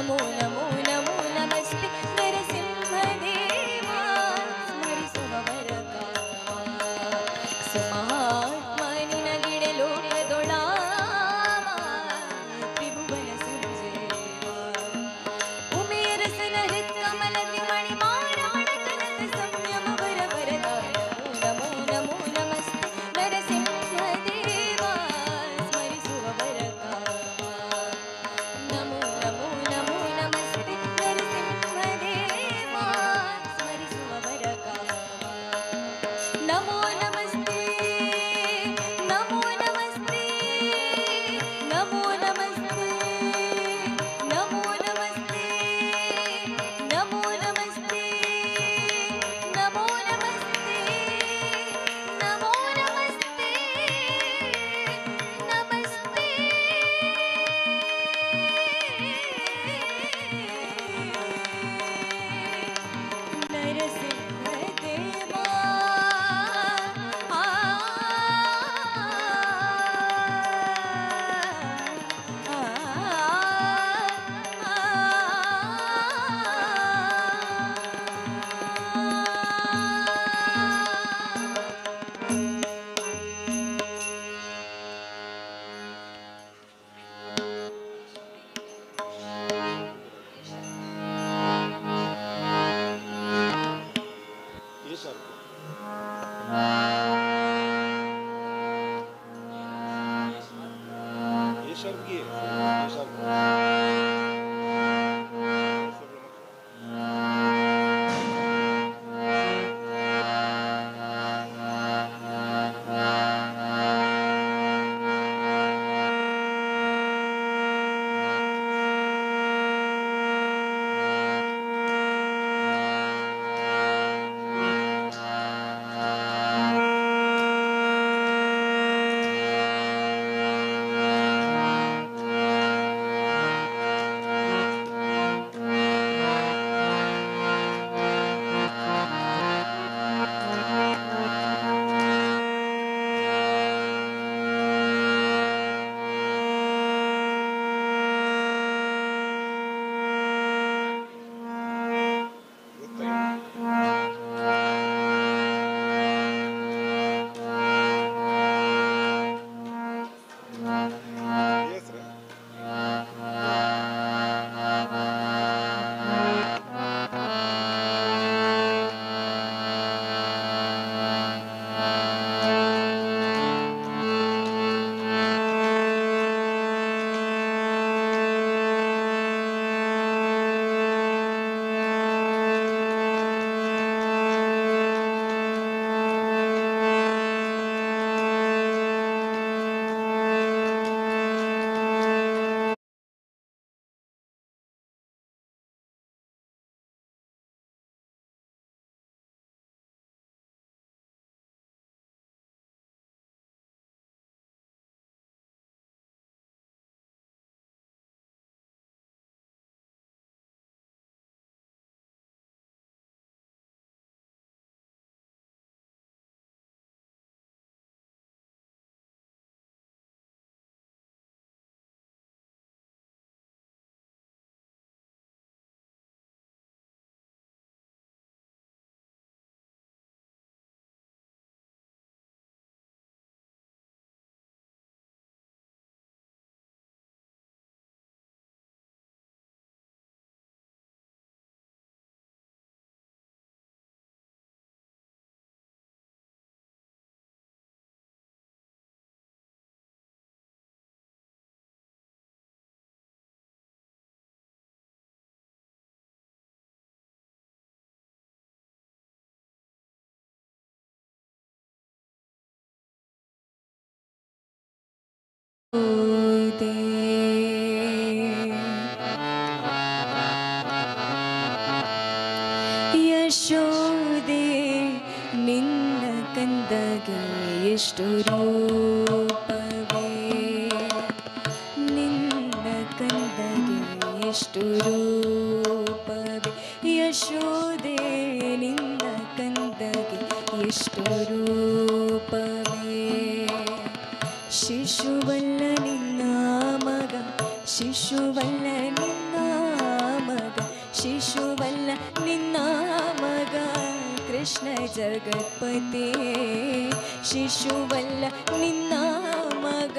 ನಮೋ ನಮೋ ನಮೋ ನಮಸ್ತೆ ನರಸಿಂಹದೇವ ಸ್ಮರಿಸುವ ವರಕಾಮ ಸುಮಹಾತ್ಮ ನಿನಗಿಡೆ ಲೋಕದೊಳಾಮ ತ್ರಿಭುವನ ಸಂಜೀವ ಉಮೆಯರಸನ ಹೃತ್ಕಮಲದಿ ಮಣಿಮಾರಮಣ ಕನಕ ಸಂಯಮ ವರ ವರದಾನ ನಮೋ ನಮೋ ನಮಸ್ತೆ ನರಸಿಂಹದೇವ ಸ್ಮರಿಸುವ ವರಕಾಮ ನಮೋ ನಮೋ ನಮೋ ನಮಸ್ತೆ ನರಸಿಂಹದೇವ ಸ್ಮರಿಸುವ ವರಕಾಮ ನಮೋ ನಮಸ್ತೆ ನಮೋ ನಮಸ್ತೆ ನಮೋ ನಮಸ್ತೆ ನಮೋ ನಮಸ್ತೆ ನಮೋ ನಮಸ್ತೆ ನಮೋ ನಮಸ್ತೆ ನಮೋ ನಮಸ್ತೆ ನಮಸ್ತೆ ನರಸಿಂಹದೇವ ಆ ಯಶೋದೆ ನಿನ್ನ ಕಂದಗೆ ಎಷ್ಟು ರೂಪವೇ ನಿನ್ನ ಕಂದಗೆ ಎಷ್ಟು ರೂಪವೇ ಯಶೋದೆ ನಿನ್ನ ಕಂದಗೆ ಎಷ್ಟು ರೂಪವೇ ಶಿಶುವಲ್ಲ ನಿನ್ನ ಮಗ ಶಿಶುವಲ್ಲ ನಿನ್ನ ಶಿಶುವಲ್ಲ ನಿನ್ನ ಮಗ ಕೃಷ್ಣ ಜಗತ್ಪತಿ ಶಿಶುವಲ್ಲ ನಿನ್ನ ಮಗ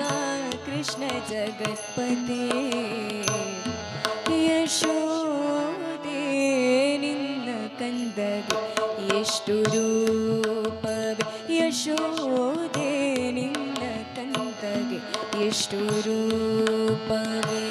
ಕೃಷ್ಣ ಜಗತ್ಪತಿ ಯಶೋದೆ ನಿನ್ನ ಕಂದಗೆ ಎಷ್ಟು ರೂಪವೇ ಯಶೋದೆ ನಿನ್ನ ಕಂದಗೆ ಎಷ್ಟು ರೂಪವೇ.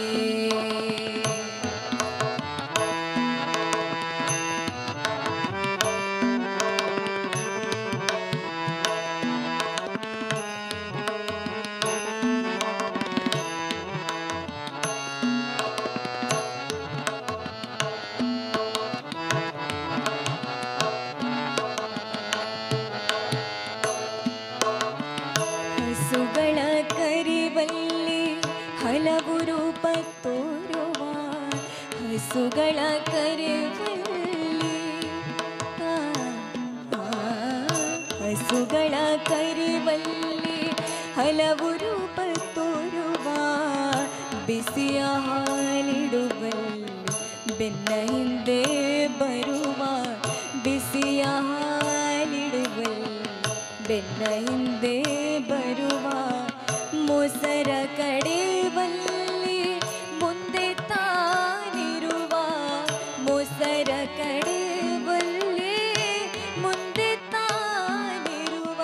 ಹಸುಗಳ ಕರಿವಲ್ಲಿ ಹಲವು ರೂಪ ತೋರುವ ಹಸುಗಳ ಕರಿವಲ್ಲಿ ಹಸುಗಳ ಕರಿವಲ್ಲಿ ಹಲವು ರೂಪ ತೋರುವ ಬಿಸಿಯ ಹಾಲಿಡುವಲ್ಲಿ ಬೆನ್ನ ಹಿಂದೆ ಬರುವ ಬಿಸಿಯ ಹಾಲಿಡುವಲ್ಲಿ ಬೆನ್ನ ಹಿಂದೆ ಬರುವ ಮೊಸರ ಕಡೆವಲ್ಲಿ ಮುಂದೆ ತಾನಿರುವ ಮೊಸರ ಕಡೆವಲ್ಲಿ ಮುಂದೆ ತಾನಿರುವ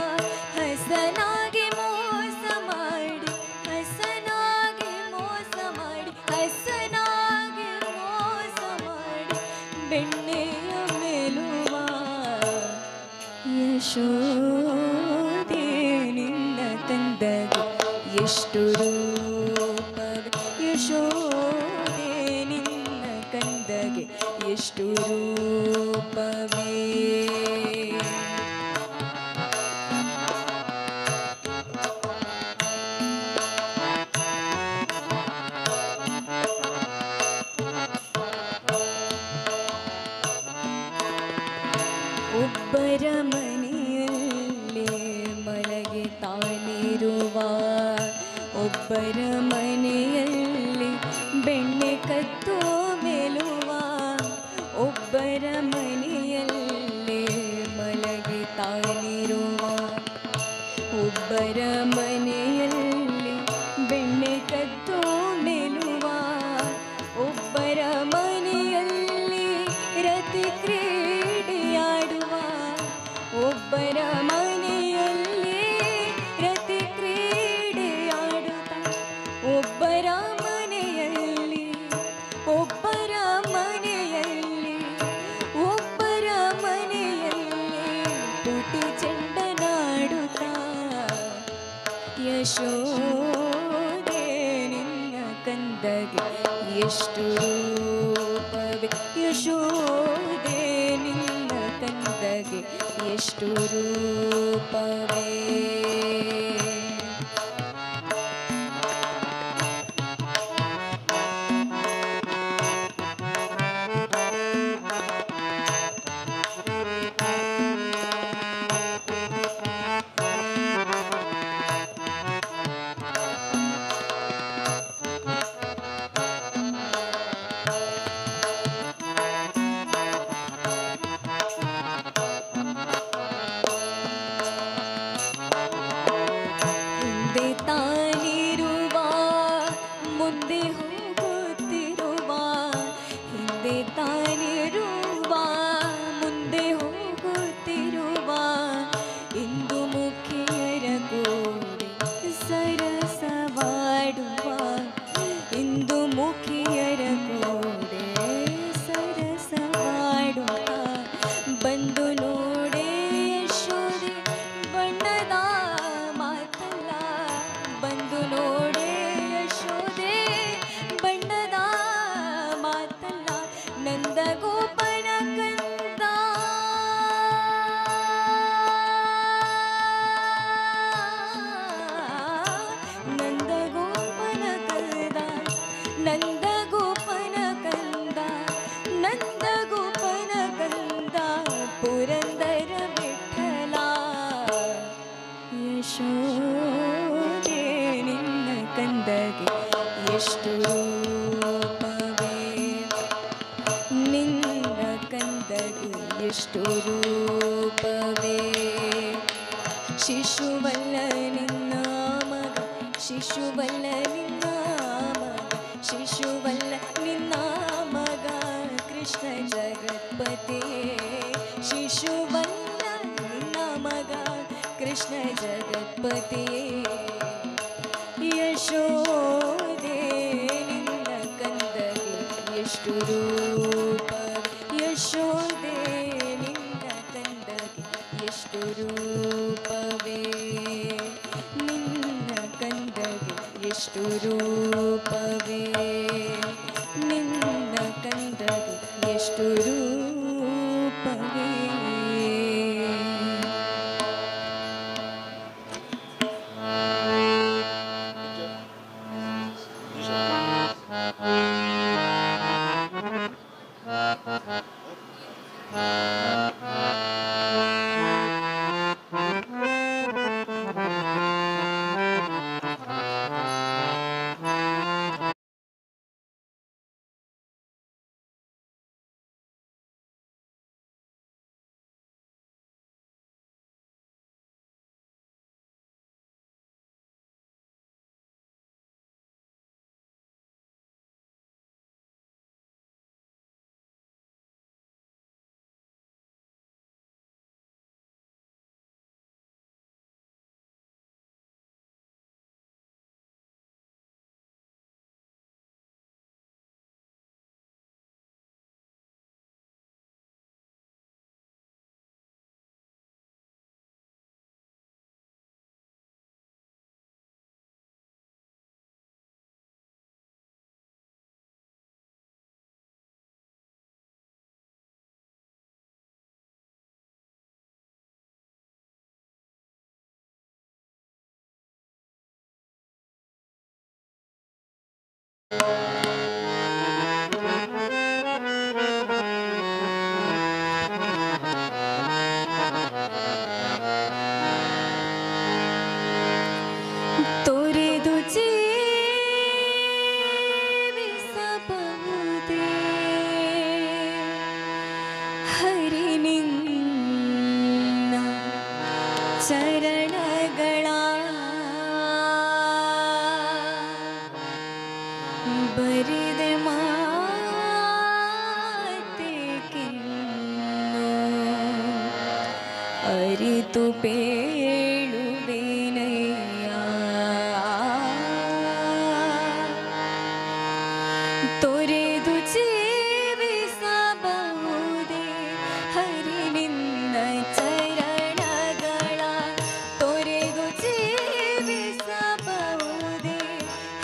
ಹಸನಾಗಿ ಮೋಸ ಮಾಡಿ ಹಸನಾಗಿ ಮೋಸ ಮಾಡಿ ಹಸನಾಗಿ ಮೋಸ ಮಾಡಿ ಬೆಣ್ಣೆಯ ಮೇಲುವ ಯಶೋದೆ ನಿನ್ನ ಕಂದಗೆ ಎಷ್ಟು ರೂಪವೇ ಯಶೋದೆ ನಿನ್ನ ಕಂದಗೆ ಎಷ್ಟು ರೂಪವೇ. ಒಬ್ಬರ ಮನೆಯಲ್ಲಿ ಮಲಗಿ ತಾನಿರುವ ಒಬ್ಬರ ಮನೆಯಲ್ಲಿ ಬೆಣ್ಣೆ ಕತ್ತು ಮೇಲುವ ಒಬ್ಬರ ಮನೆಯಲ್ಲಿ ಮಲಗಿ ತಾನಿರುವ ಒಬ್ಬರ ಮನೆಯಲ್ಲಿ ಬೆಣ್ಣೆ ಕತ್ತು ಮೇಲುವ ಒಬ್ಬರ ಮನೆಯಲ್ಲಿ ರತಿ ಕ್ರೀಡೆಯಾಡುವ ಒಬ್ಬರ ಮನೆಯಲ್ಲಿ ರತಿ ಕ್ರೀಡೆಯಾಡುತ್ತ ಒಬ್ಬರ ಮನೆಯಲ್ಲಿ ಒಬ್ಬರ ಮನೆಯಲ್ಲಿ ಒಬ್ಬರ ಮನೆಯಲ್ಲಿ ಪುಟಿ ಚೆಂಡನಾಡುತ್ತ ಯಶೋದೆ ನಿನ್ನ ಕಂದಗೆ ಎಷ್ಟು ರೂಪವೇ ಯಶೋದೆ ನಿನ್ನ ಕಂದಗೆ ಎಷ್ಟು ರೂಪವೇ. ಹಿಂದೆ ತಾನಿರುವ ಮುಂದೆ ಹೋಗುತ್ತಿರುವ ಹಿಂದೆ ತಾನಿರುವ ಮುಂದೆ ಹೋಗುತ್ತಿರುವ ಇಂದು ಮುಖಿಯರ ಕೂಡಿ ಸರಸವಾಡುವ ಇಂದು ಮುಖಿಯರ ಕೂಡಿ ಸರಸವಾಡುವ ಬಂದು ನೋಡೆ ಯಶೋದೆ ಬಣ್ಣದ ಮಾತಲ್ಲ ಬಂದು ನೋಡೆ ಯಶೋದೆ ಬಣ್ಣದ ಮಾತಲ್ಲ ನಂದ ಗೋಪನ ಕಂದ ನಂದ ಗೋಪನ ಕಂದ ನಂದ ಗೋಪನ ಕಂದ ನಂದ ಗೋಪನ ಕಂದ ಪುರಂದರ ವಿಠಲ ಯಶೋದೆ ನಿನ್ನ ಕಂದಗೆ ಎಷ್ಟು ರೂಪವೇ ನಿನ್ನ ಎಷ್ಟು ರೂಪವೇ ಶಿಶುವಲ್ಲ ನಿನ್ನ ಮಗ ಶಿಶುವಲ್ಲ ನಿನ್ನ ಮಗ ಶಿಶುವಲ್ಲ ನಿನ್ನ ಮಗ ಕೃಷ್ಣ ಜಗತ್ಪತಿ ಶಿಶುವಲ್ಲ ನಿನ್ನ ಮಗ ಕೃಷ್ಣ ಜಗತ್ಪತಿ ಯಶೋದೆ ನಿನ್ನ ಕಂದಗೆ ಎಷ್ಟು ರೂಪ ಯಶೋದೆ ನಿನ್ನ ಕಂದಗೆ ಎಷ್ಟು ರೂಪವೇ ನಿನ್ನ ಕಂದಗೆ ಎಷ್ಟು ರೂಪವೇ ನಿನ್ನ ಕಂದಗೆ ಎಷ್ಟು ರೂಪವೇ. ತೊರೆದು ಜೀವಿಸಬಹುದೇ ಹರಿ ನಿನ್ನ ಚರಣಗಳ ಬರಿದೆ ಮಾತೆಕಿನ್ನು ಅರಿತು ಪೇಳುವೇನಯ್ಯ ತೊರೆದು ಜೀವಿಸಬಹುದೇ ಹರಿ ನಿನ್ನ ಚರಣಗಳ ತೊರೆದು ಜೀವಿಸಬಹುದೇ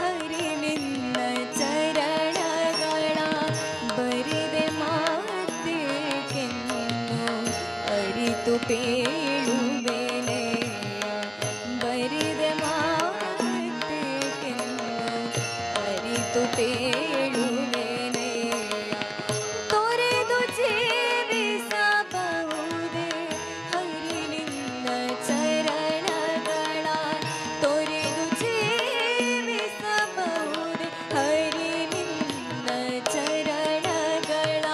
ಹರಿ ನಿನ್ನ ಚರಣಗಳ ಬರಿದೆ ಮಾತೆಕೆನ್ನು ಅರಿತು ಪೇಳುವೇನಯ್ಯ ಬರಿದೆ ಮಾತೆಕೆನ್ನು ಅರಿತು ಪೇಳುವೇನಯ್ಯ ತೊರೆದು ಜೀವಿಸಬಹುದೇ ಹರಿ ನಿನ್ನ ಚರಣಗಳ ತೊರೆದು ಜೀವಿಸಬಹುದೇ ಹರಿ ನಿನ್ನ ಚರಣಗಳ.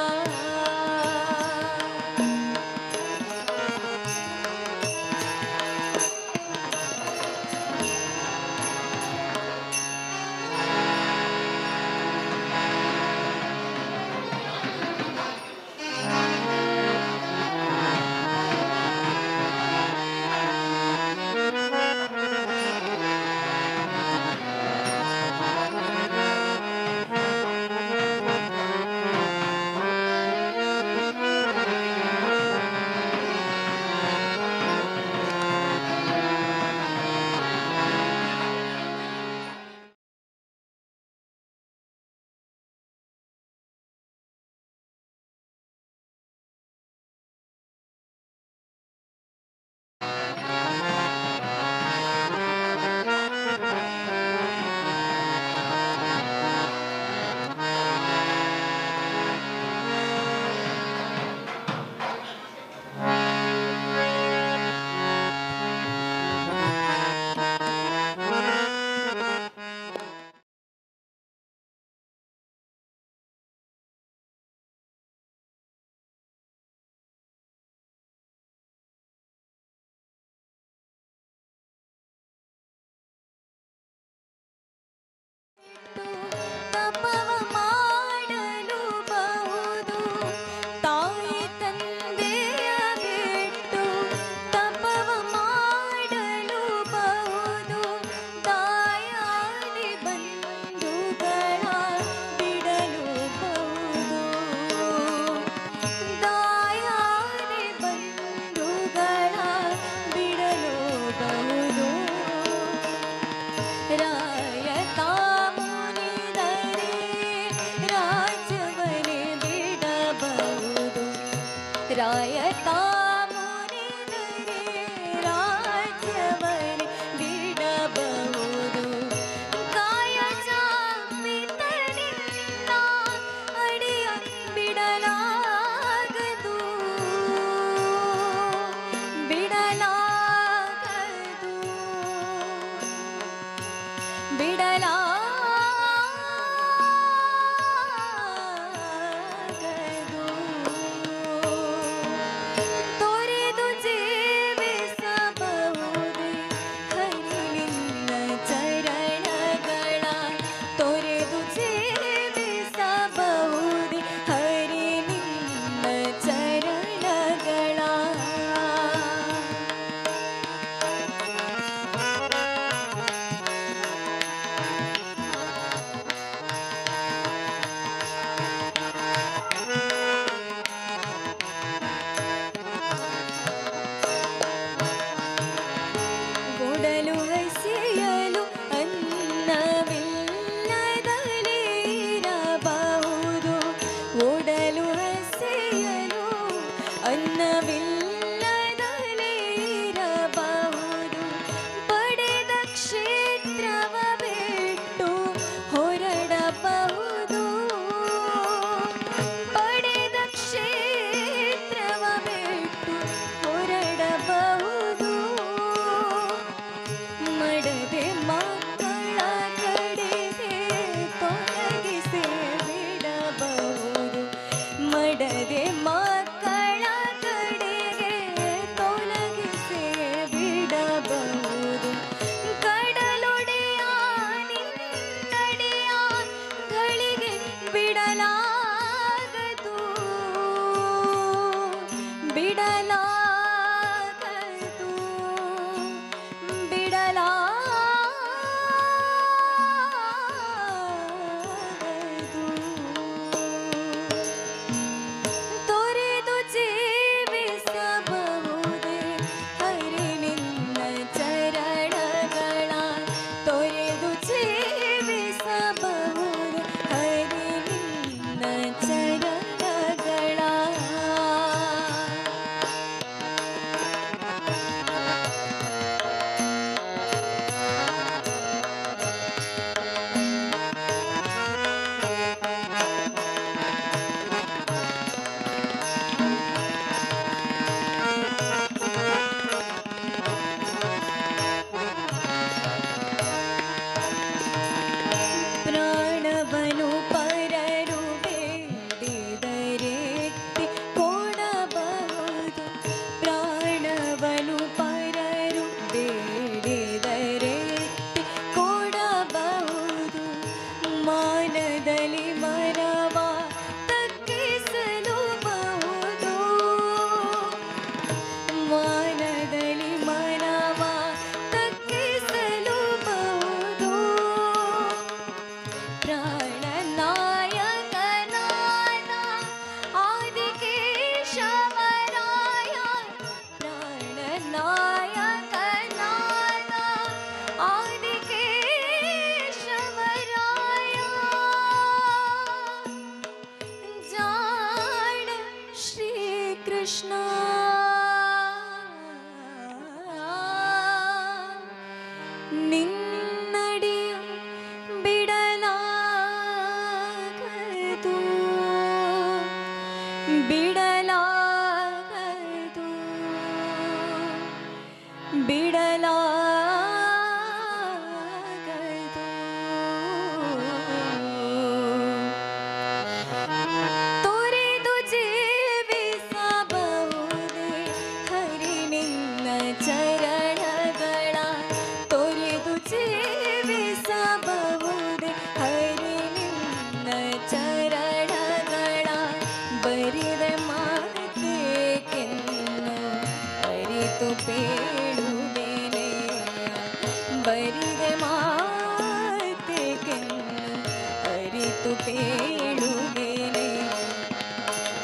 ಪೇಳುವೆನೆ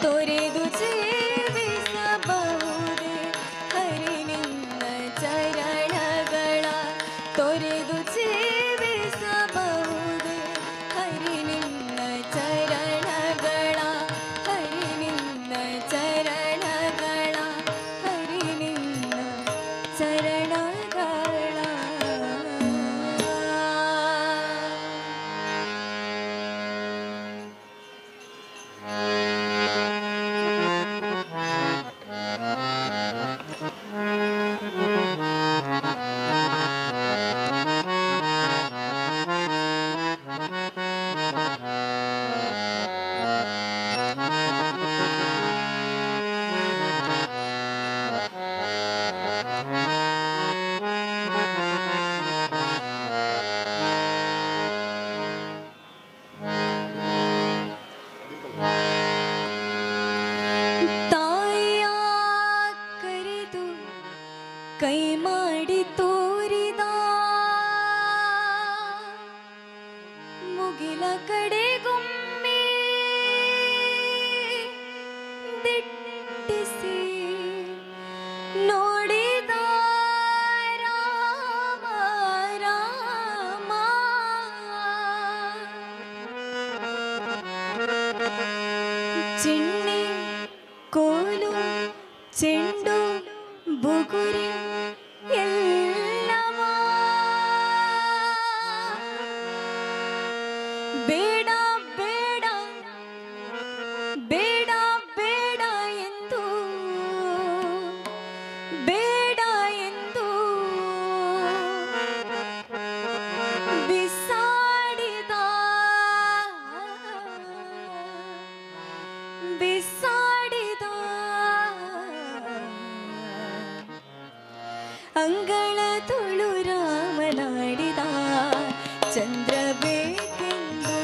ತೊರೆದು ಜೀವಿಸಬಹುದೇ ಹರಿ ನಿನ್ನ ಚರಣಗಳ ತೊರೆದು ಜೀವಿಸಬಹುದೇ ಹರಿ ನಿನ್ನ ಚರಣಗಳ ಹರಿ ನಿನ್ನ ಚರಣಗಳ ಹರಿ ನಿನ್ನ ಚರಣಗಳ. ತಾಯಿಯ ಕರೆದು ಕೈ ಮಾಡಿ ತೋರಿದ ಮುಗಿಲ ಕಡೆಗೊಮ್ಮೆ ದಿಟ್ಟಿಸಿ ನೋಡಿದ ರಾಮ ರಾಮ. ಚಿಣ್ಣಿ ಕೋಲು ಚೆಂಡು ಬುಗುರಿ ಎಲ್ಲವ ಬೇಡ ಬೇಡ ಬೇಡ ಬೇಡ ಎಂದು ಬೇಡ ಎಂದು ಬಿಸಾಡಿದ ಬಿಸಾಡಿದ ಅಂಗಳ ತುಳು ರಾಮನಾಡಿದ ಚಂದ್ರ ಬೇಕೆಂದು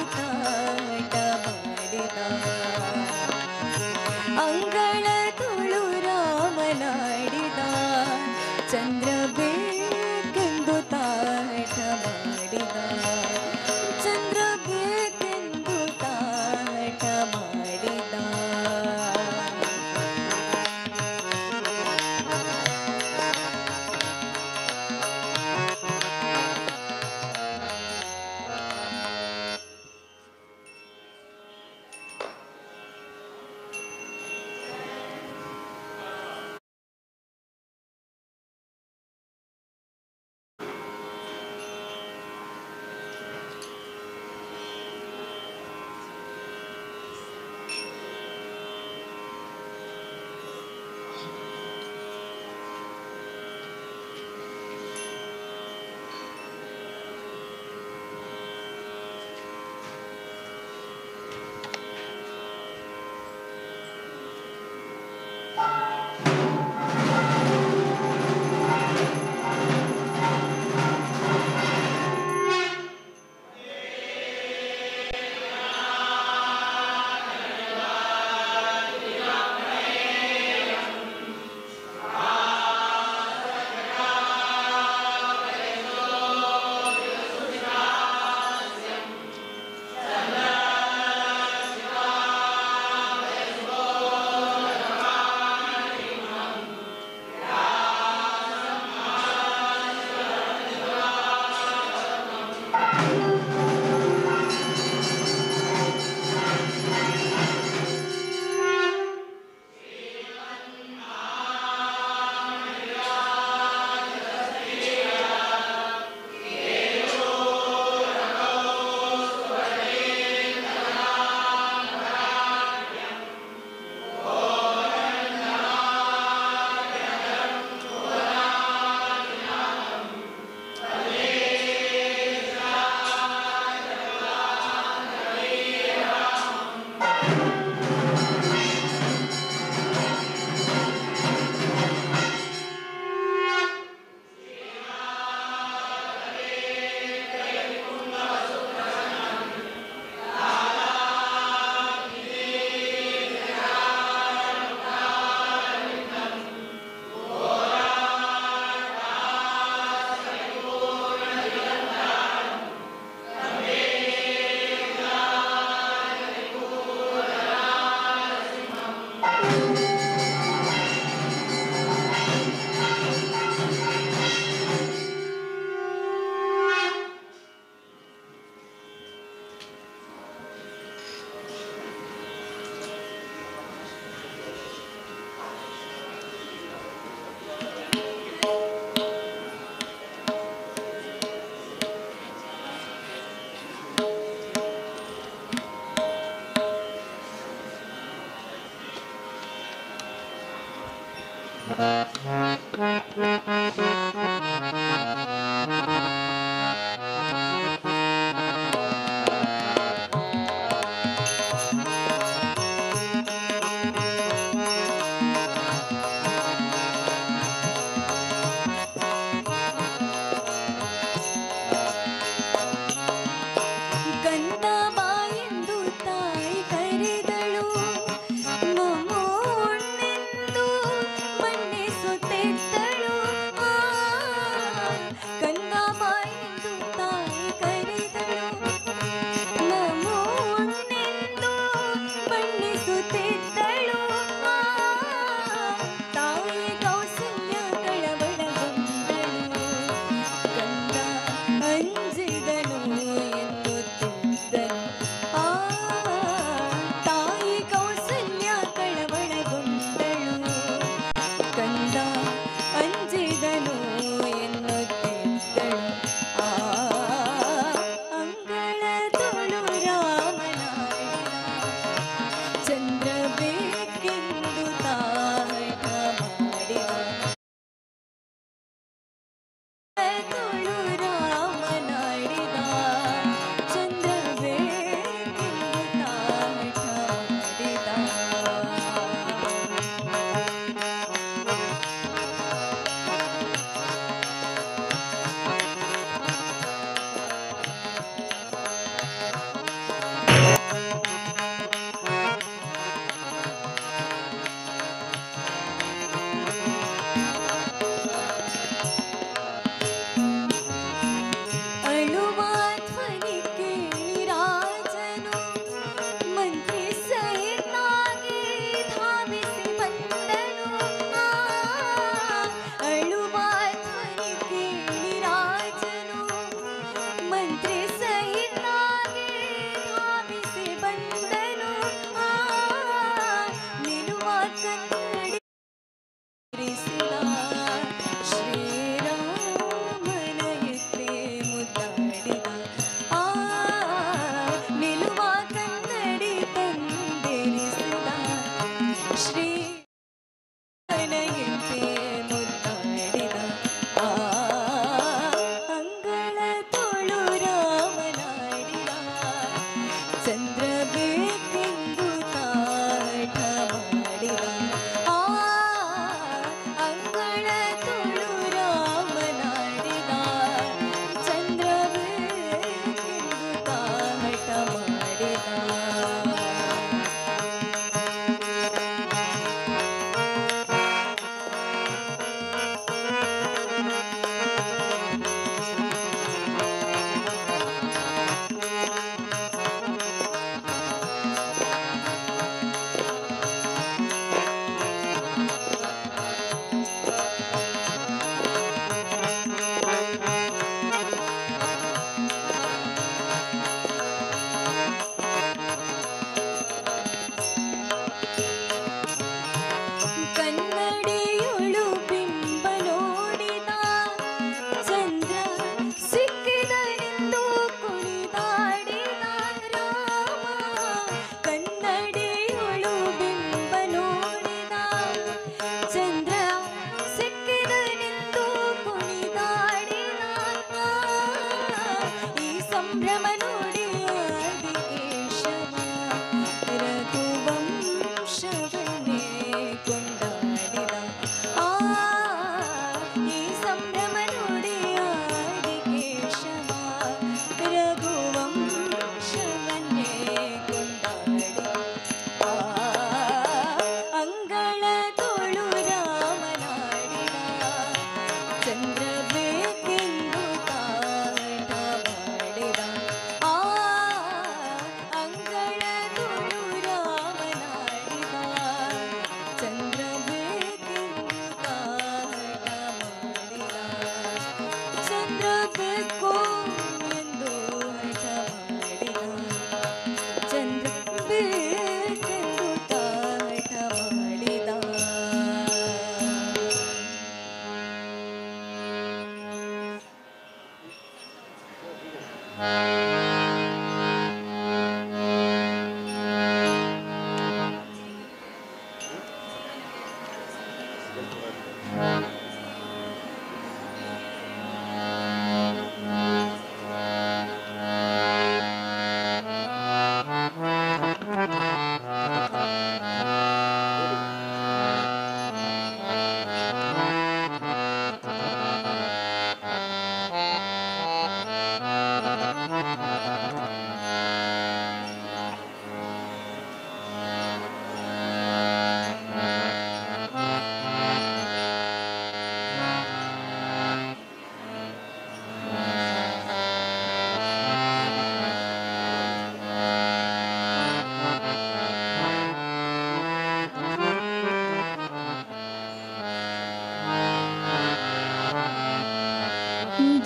ಚಂದ್ರ ಬೇಕೆಂದು ತಾಟ ಮಾಡಿದ.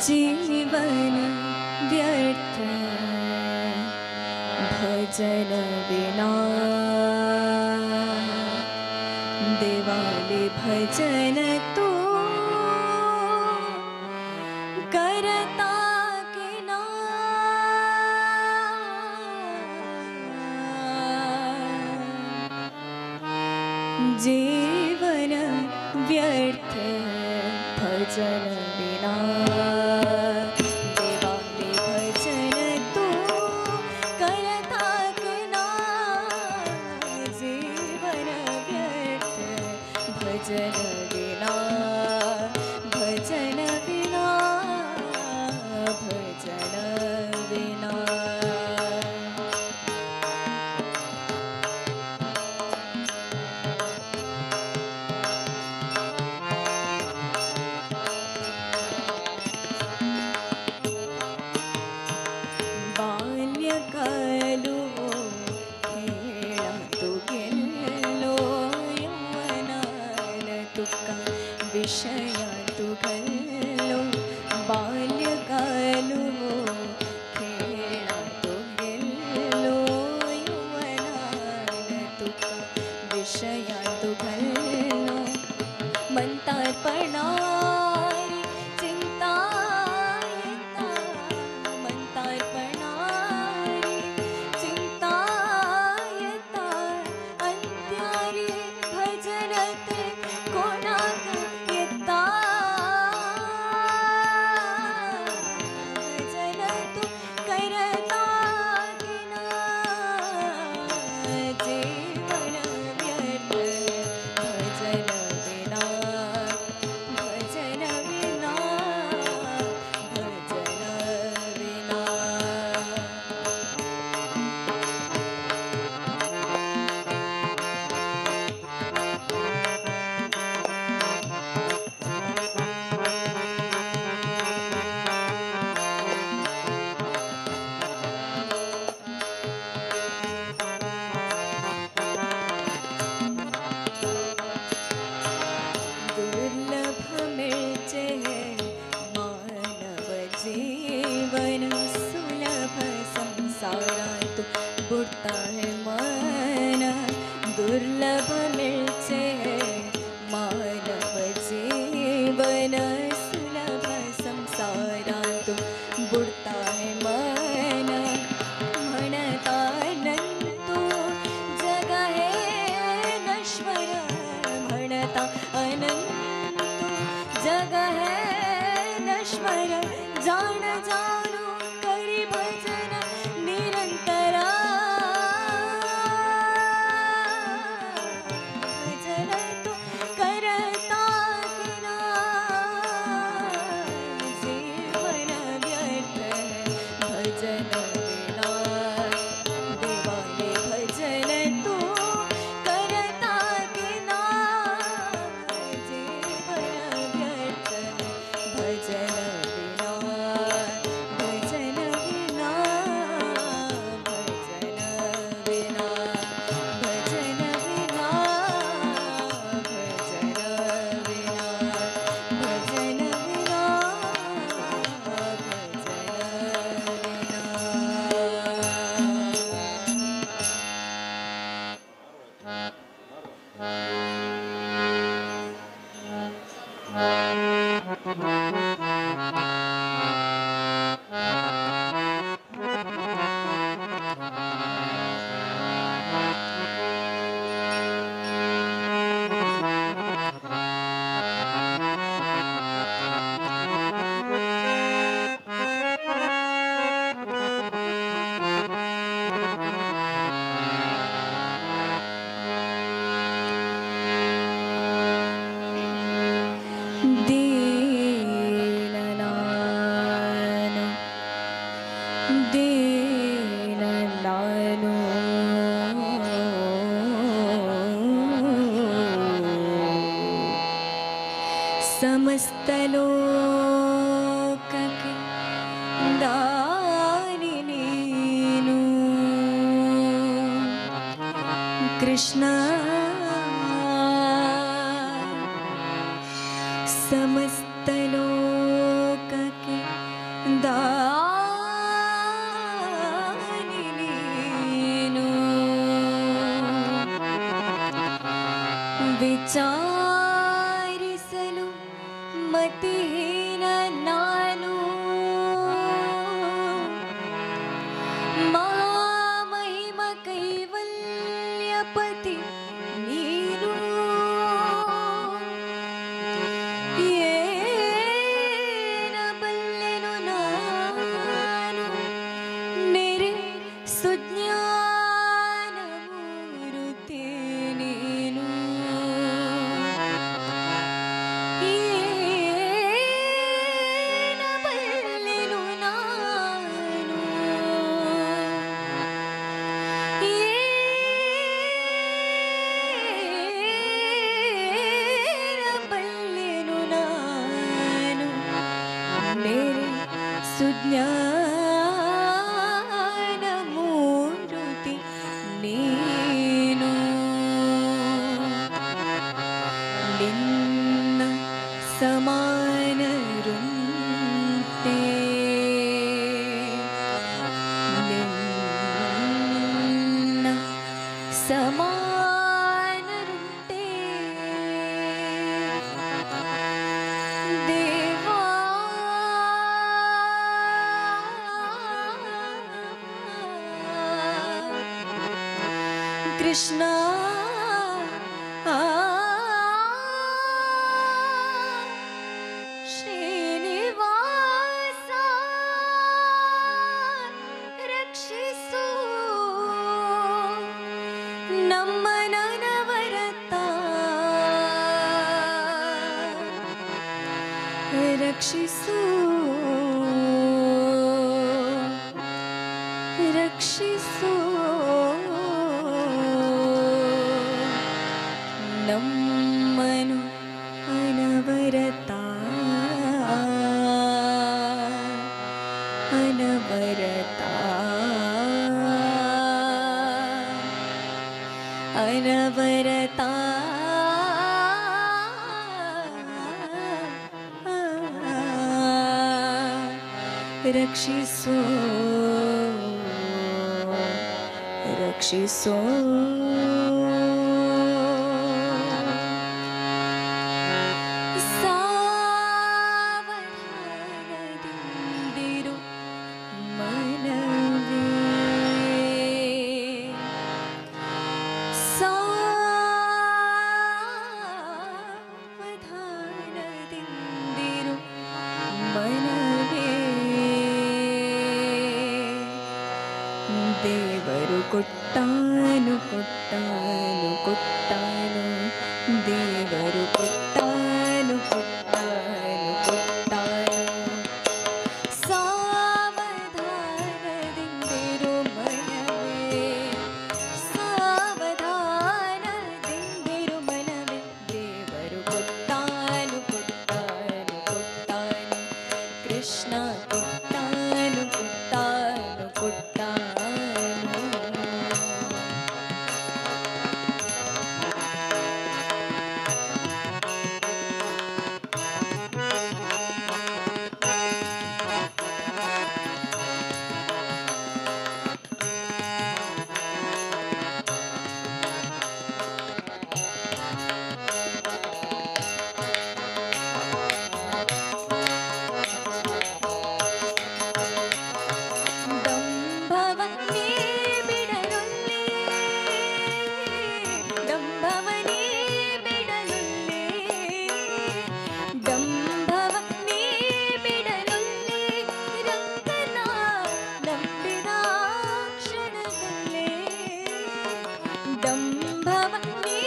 जीवन व्यर्थ भजन बिना, दिवाली भजन तो करता के ना। जीवन व्यर्थ भजन बिना, दिवाली भजन तो करता के ना। जीवन व्यर्थ भजन बिना, भजन बिना, भजन बिना। बाल्यकालो खेळांतु गेल्लो, यौवनान तुका विषयांतु घाल्लो। बाल्यकालो खेळांतु गेल्लो, यौवनान तुका विषयांतु घाल्लो। मंतार्पणारी चिंता येता, मंतार्पणारी चिंता येता। अंत्यारी भजन ते कोणाक येता, भजन तू करता की ना। जीवन व्यर्थ भजन बिना, भजन बिना, भजन बिना। दुर्लभ मिळचे मानव जीवन, सुलभ संसारात बुडता है मन। दुर्लभ मिळचे मानव जीवन, सुलभ संसारात बुडता है मन। म्हणता अनंतु जग हे नश्वर, म्हणता अनंतु जग हे नश्वर। जाण जाणू करी भजन निरंतर, भजन ಸಮಸ್ತ ಲೋಕಕ್ಕೆ ದಾನಿ ನೀನು ಕೃಷ್ಣ ಸಮಸ್ತ ಲೋಕಕ್ಕೆ ದಾನಿ ನೀನು ವಿಚಾರಿಸಲು ಮತಿಹೀನ ನಾನು ಮಹಾಮಹಿಮ ಕೈವಲ್ಯಪತಿ ನೀನು ಏನ ಬಲ್ಲೆನು ನಾನು ನೆರೆ ಸುಜ್ಞಾನ ಮೂರುತಿ ನೀನು ಏನ ಬಲ್ಲೆನು ನಾನು ಏನ ಬಲ್ಲೆನು ನಾನು ನೆರೆ ಸುಜ್ಞಾನ ಮೂರುತಿ ನೀನು ನಿನ್ನ ಸಮಾನರುಂಟೆ ನಿನ್ನ ಸಮಾನರುಂಟೆ ದೇವಾ ಕೃಷ್ಣ ಶ್ರೀನಿವಾಸ ರಕ್ಷಿಸು ನಮ್ಮ ನನವರತ ರಕ್ಷಿಸು ರಕ್ಷಿಸು ನಮ್ಮನು ಅನವರತ ಅನವರತ ಅನವರತ ರಕ್ಷಿಸು ರಕ್ಷಿಸು ಸಾವಧಾನದಿಂದಿರು ಮನವೇ ಸಾವಧಾನದಿಂದಿರು ಮನವೇ ದೇವರು ಕೊಟ್ಟಾನು ಕೊಟ್ಟಾನು ಕೊಟ್ಟಾನು ದೇವರು ಕೊಟ್ಟಾನು ಕೊಟ್ಟಾನು ಕೊಟ್ಟಾನು ಸಾವಧಾನದಿಂದಿರು ಮನವೇ ಸಾವಧಾನದಿಂದಿರು ಮನವೇ ದೇವರು ಕೊಟ್ಟಾನು ಕೊಟ್ಟಾನು ಕೊಟ್ಟಾನು ಕೃಷ್ಣ ಕೊಟ್ಟಾನು ಕೊಟ್ಟಾನು ಕೊಟ್ಟಾನು ದಂಭವನೇ ಬಿಡಲೊಲ್ಲೆ ದಂಭವನೇ ಬಿಡಲೊಲ್ಲೆ ದಂಭವನೇ ಬಿಡಲೊಲ್ಲೆ ರಂಗನ ನಂಬಿದ ಕ್ಷಣದಲ್ಲೇ ದಂಭವನೇ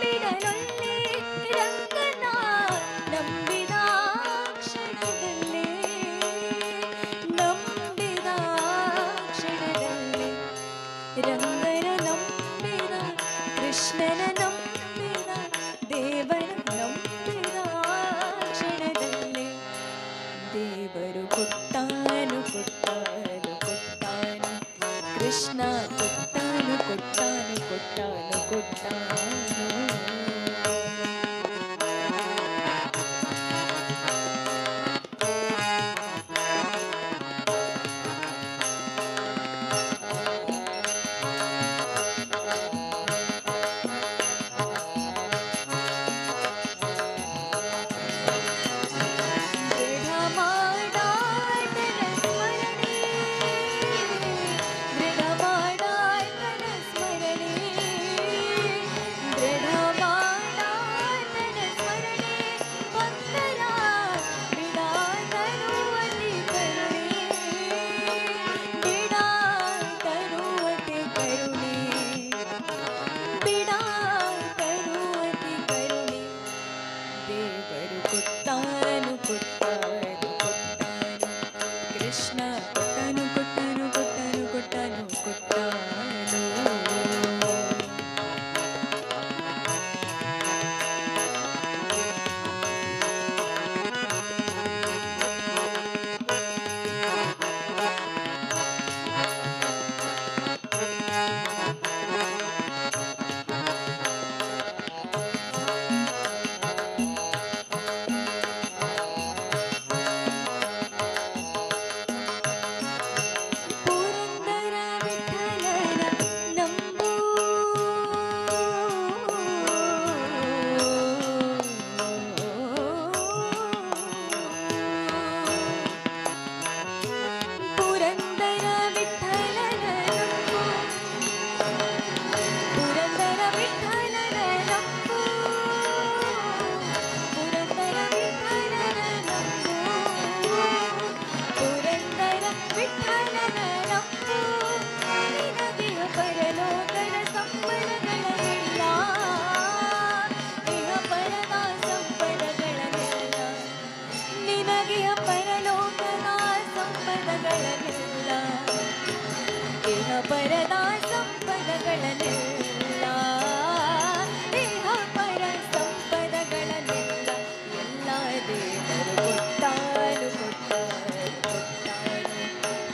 ಬಿಡಲೊಲ್ಲೆ ರಂಗನ ನಂಬಿದ ಕ್ಷಣದಲ್ಲೇ ನಂಬಿದ ಕ್ಷಣದಲ್ಲಿ ರಂಗನ ನಂಬಿದ ಕೃಷ್ಣನ ನಂಬಿದ ದೇವನ ನಂಬಿದ ಕ್ಷಣ ಕೊಟ್ಟಾನು ಕೊಟ್ಟಾನು ಕೊಟ್ಟಾನು ಕೊಟ್ಟಾನು.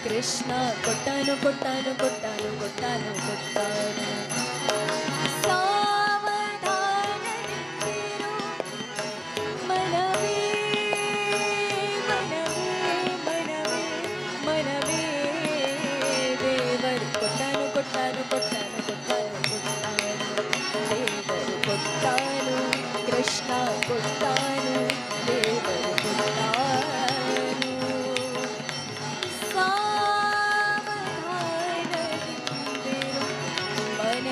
ಕೃಷ್ಣ ಕೊಟ್ಟಾನು ಕೊಟ್ಟಾನು ಕೊಟ್ಟಾನು ಕೊಟ್ಟಾನು ಕೊಟ್ಟಾನು. ಸಾವಧಾನದಿಂದಿರು ಮನವೇ ಮನವೇ ಮನವೇ ಮನವೇ ದೇವರು ಕೊಟ್ಟಾನು ಕೊಟ್ಟಾನು ಕೊಟ್ಟಾನು ಕೊಟ್ಟಾನು ಕೊಟ್ಟಾನು ದೇವರು ಕೊಟ್ಟಾನು ಕೃಷ್ಣ ಕೊಟ್ಟಾನು ದೇವರು ಕೊಟ್ಟಾನು. ಸಾವಧಾನದಿಂದಿರು ಮನವೇ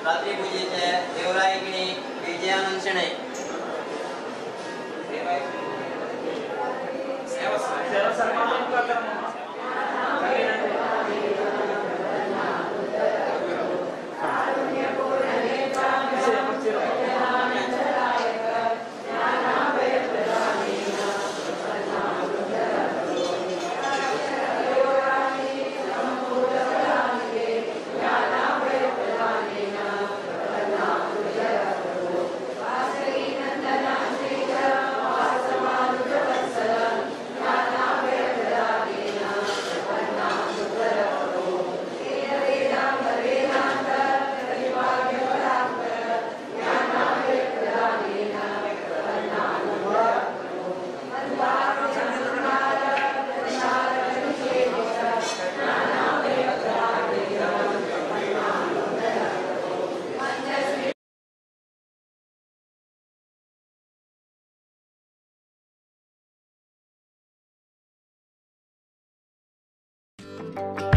रात्री पूजेचे देवरायकिणी विजयानंद शणै. Thank you.